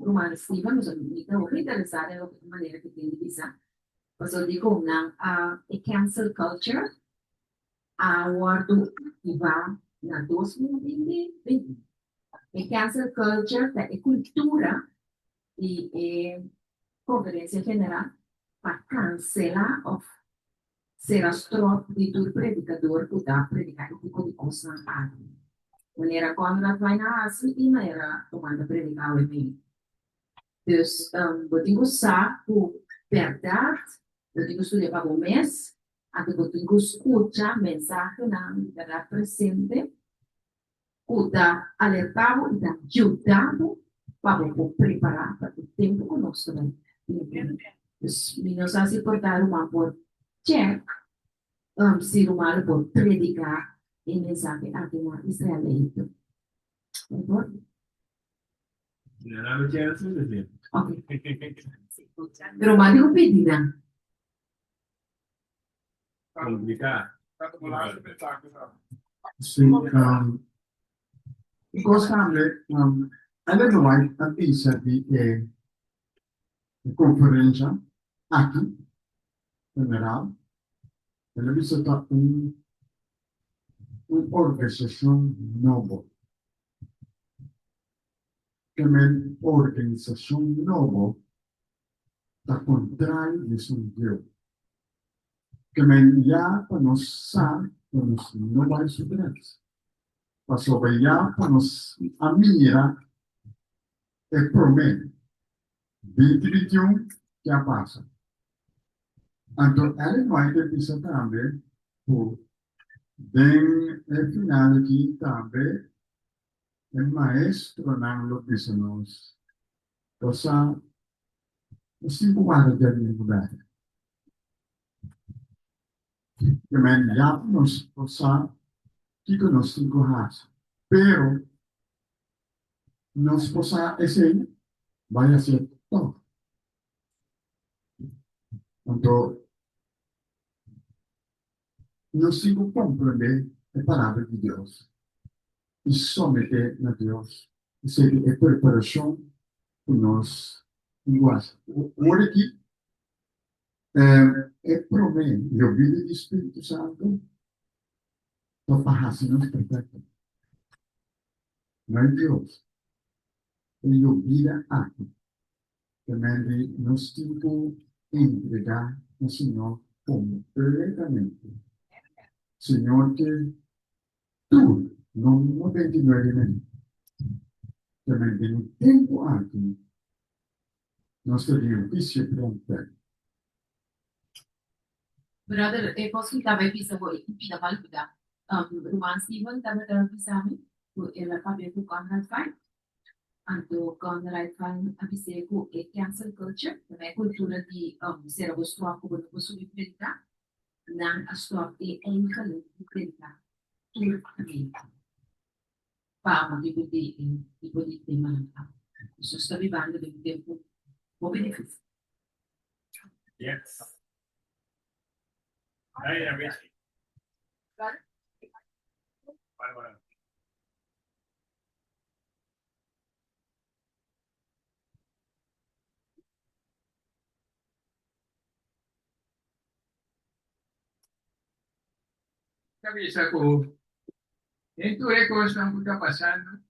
ruman Steven, pasobra mi ta hopi interesá den loke e manera ku tin di bisa, pasobra dikon nan a e cancel culture a wòrdu aktivá na 2020. E cancel culture ta e kultura. di e Konferensia General pa kanselá òf sera stròp di tur predikador ku ta prediká e tipo di kosnan aki. Manera Conrad Vine a hasi i manera Oman ta prediká awe mei. Dus bo tin ku sa ku bèrdat bo tin ku studia pa bo mes, anto bo tin ku skucha mensahenan di bèrdat presente ku ta alertá bo i ta yuda bo pa bo por prepará pa e tempu ku nos ta bai bini. Dus mi no sa si por ta ruman por chèk si ruman lo por prediká e mensahe aki na Israel i Egipto. Por favor. Dame chance, decir. Ok. Pero mandi un pidi nan. Complica. Sí, um, kos tambe, um, Ellen White a bisa di e konferensha aki, general, el a bisa ta un un organisashon nobo. Ke men organisashon nobo ta kontrali di esun bieu. Ke men ya pa nos sa ku nos no bai su tras, pasobra ya pa nos a mira e promé binti bintiun ke a pasa. Anto Ellen White a bisa tambe ku den e final aki tambe e maestronan lo bisa nos, Bo sa, nos tin ku warda djadumingu bèrdè. Ke men ya ku nos por sa kiko nos tin ku hasi, pero nos por sa esei bai hasié tòg. Anto nos tin ku komprendé e Palabra di Dios i someté na Dios esei ta e preparashon ku nos tin ku hasi. Ora ki e promé yobida di Spiritu Santu ta pa hasi nos perfekto. No e Dios, e yobida aki ta men di nos tin ku entregá na Señor kompletamente. Señor ke Tur, no 99 men. Ta men den e tempu aki nos ta den un huisio prompt. Brother, e kos ku ta bai bisa bo i pida pa yuda. Ruman Steven tabata bisa mi ku el a papia ku Conrad Vine. Anto Conrad Vine a bis'é ku e cancel culture, ta e kultura di sera bo stròp ku bo no por subi prediká, Nan a stòp e eigenlijk di prediká tur Amerika pa motibu di e tipo di temanan aki. Nos ta bibando den un tempu hopi difísil. Yes. Ay, Richie. Para, para. Ta bisa ku den tur e kosnan ku ta pasando,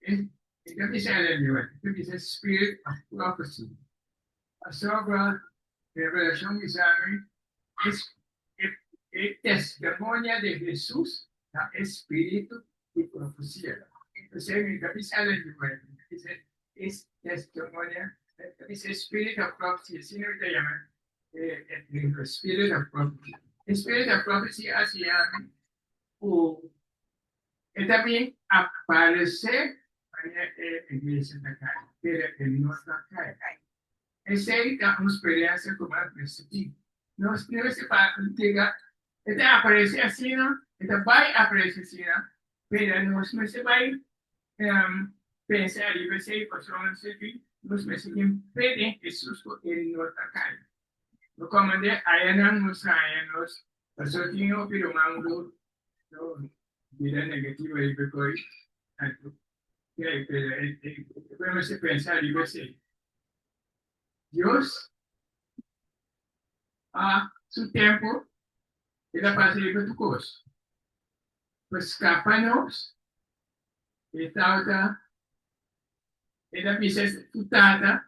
e ta bisa Ellen G. White, e ta bisa Spirit of Prophecy. Pasobra Revelashon bisa mi e testimonia di Hesus ta e spiritu di profesia. P'esei mi ta bisa Ellen G. White, mi ta bisa e testimonia, mi ta bisa e spirit of prophecy, asina mi ta yama e libro, Spirit of Prophecy. E Spirit of Prophecy a siña mi ku e ta bin aparesé manera e iglesia ta kai, pero e no ta kai. Esei ta un speriensia ku mi a persibí. Nos mester pa diga e ta aparesé asina, e ta bai aparesé asina, pero nos mester bai pensa ariba esei pasobra nos sirbi, nos mester tin fe den Hesus ku e no ta kai. No komand'é ayanan nos haña nos pasobra tin hopi ruman lo lo bira negativo riba e koi anto pero e mester pensa riba esei. Dios a su tempu el a pasa riba tur kos pa skapa nos. E tabata. E ta bisa su Tata,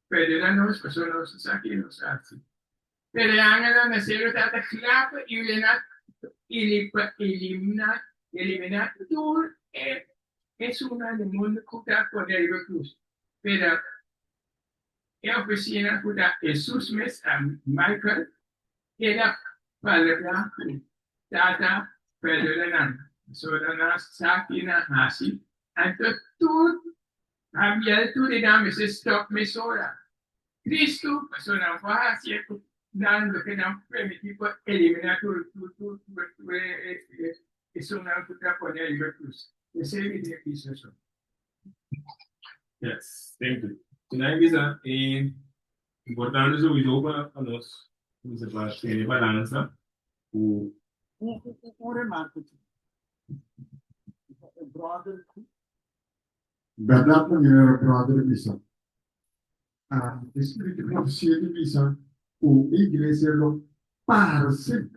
Perdona nos, pasobra nos no sa kiko nos a hasi. Pero e angelnan na cielo tabata kla pa eliminá eliminá tur e esunnan di mundu ku ta pone riba krus. Pero e ofisina ku ta Hesus mes a Michael keda palabrá ku Tata perdona nan, pasobra nan sa ki nan hasi. Anto tur Gabriel tur e nan mester stòp mesora. Kristu, pasobra nan por hasi e ku nan loke nan permití por eliminá tur tur tur tur tur e e esunnan ku ta pone riba krus. Esei mi tin bisa so. Yes, thank you. Si nan bisa e importante sowieso pa pa nos bisa pa tene balansa ku Un un un remarke chikitu. E brother ku Bèrdat manera brother a bisa. E spiritu di profesia ta bisa ku e iglesia lo parse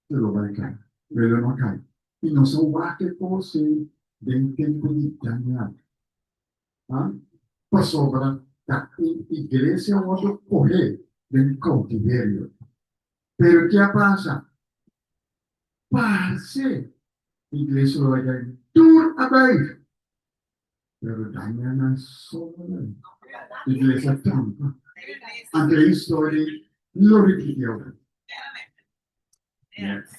ku lo bai kai, pero lo no kai. I nos a wak e kos ei den tempu di Daniel. Pasobra ta e iglesia a wòrdu kohé den koutiverio. Pero ke a pasa? Parse iglesia lo bai kai tur a bai. Pero daña nan solo iglesia trampa. Anto e historia lo ripiti awor. Yes.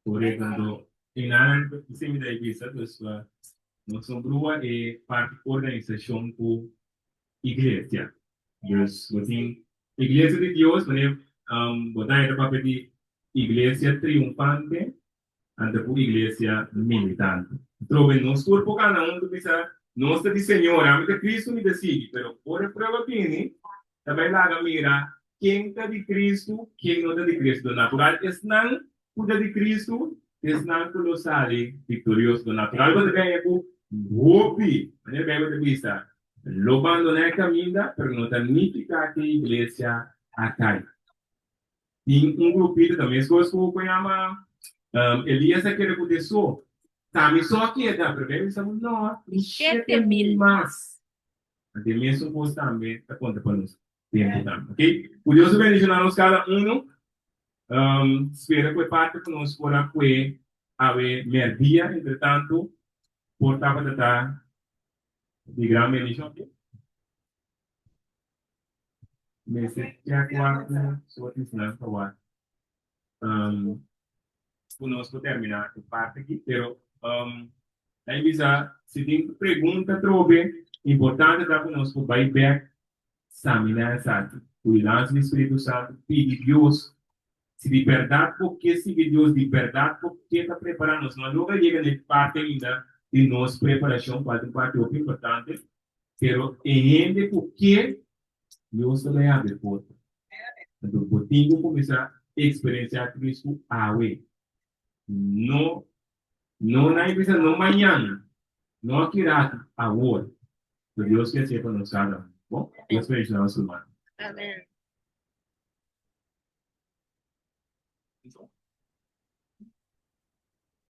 Correcto. Anto, e nan si mi ta bisa, dus nos no brua e parti organisacion cu iglesia. Dus bo tin iglesia di Dios, wanneer bo ta eta papia di iglesia triunfante, Anto ku iglesia militante. Trobe nos tur por kana huntu bisa, Nos ta di Señor, ami ta Cristo mi ta sigui, pero ora e prueba bini, ta bai laga mira ken ta di Cristo, ken no ta di Cristo. Natural esnan ku ta di Cristo, esnan ku lo sali viktorioso. Natural bo ta gaña ku hopi, manera Bijbel ta bisa, lo bandoná e kaminda, pero no ta nifiká ku e iglesia a kai. Tin un grupito ta meskos ku ku yama Elias a keda ku te so. Tami so a keda, pero Bijbel bisa ku no, tin 7000 mas. Anto e mesun kos tambe ta konta pa nos tempu tambe. Ok? Ku Dios a bendishoná nos kada unu. Spera ku e parti ku nos por a kue awe mèrdia, entretantu, por tabata ta di gran bendishon. Mester check wak ku soort esnan ta wak ku nos por termina e parti aki pero nan bisa si tin pregunta atrobe importante ta ku nos por bai bek samina esaki ku yudansa di Spiritu Santu pidi Dios si di bèrdat bo ke sigui Dios di bèrdat bo ke ta prepara nos no a logra yega na e parti ainda di nos preparashon kual ta un parti hopi importante Pero e hende ku ke, Dios ta bai habri porta. Anto bo tin ku kuminsá eksperensiá Kristu awe. No, no na e bisa no mañan, no aki ratu, awor. Pero Dios ke hasié pa nos kada un. Bon, Dios bendishoná nos rumannan. Amen.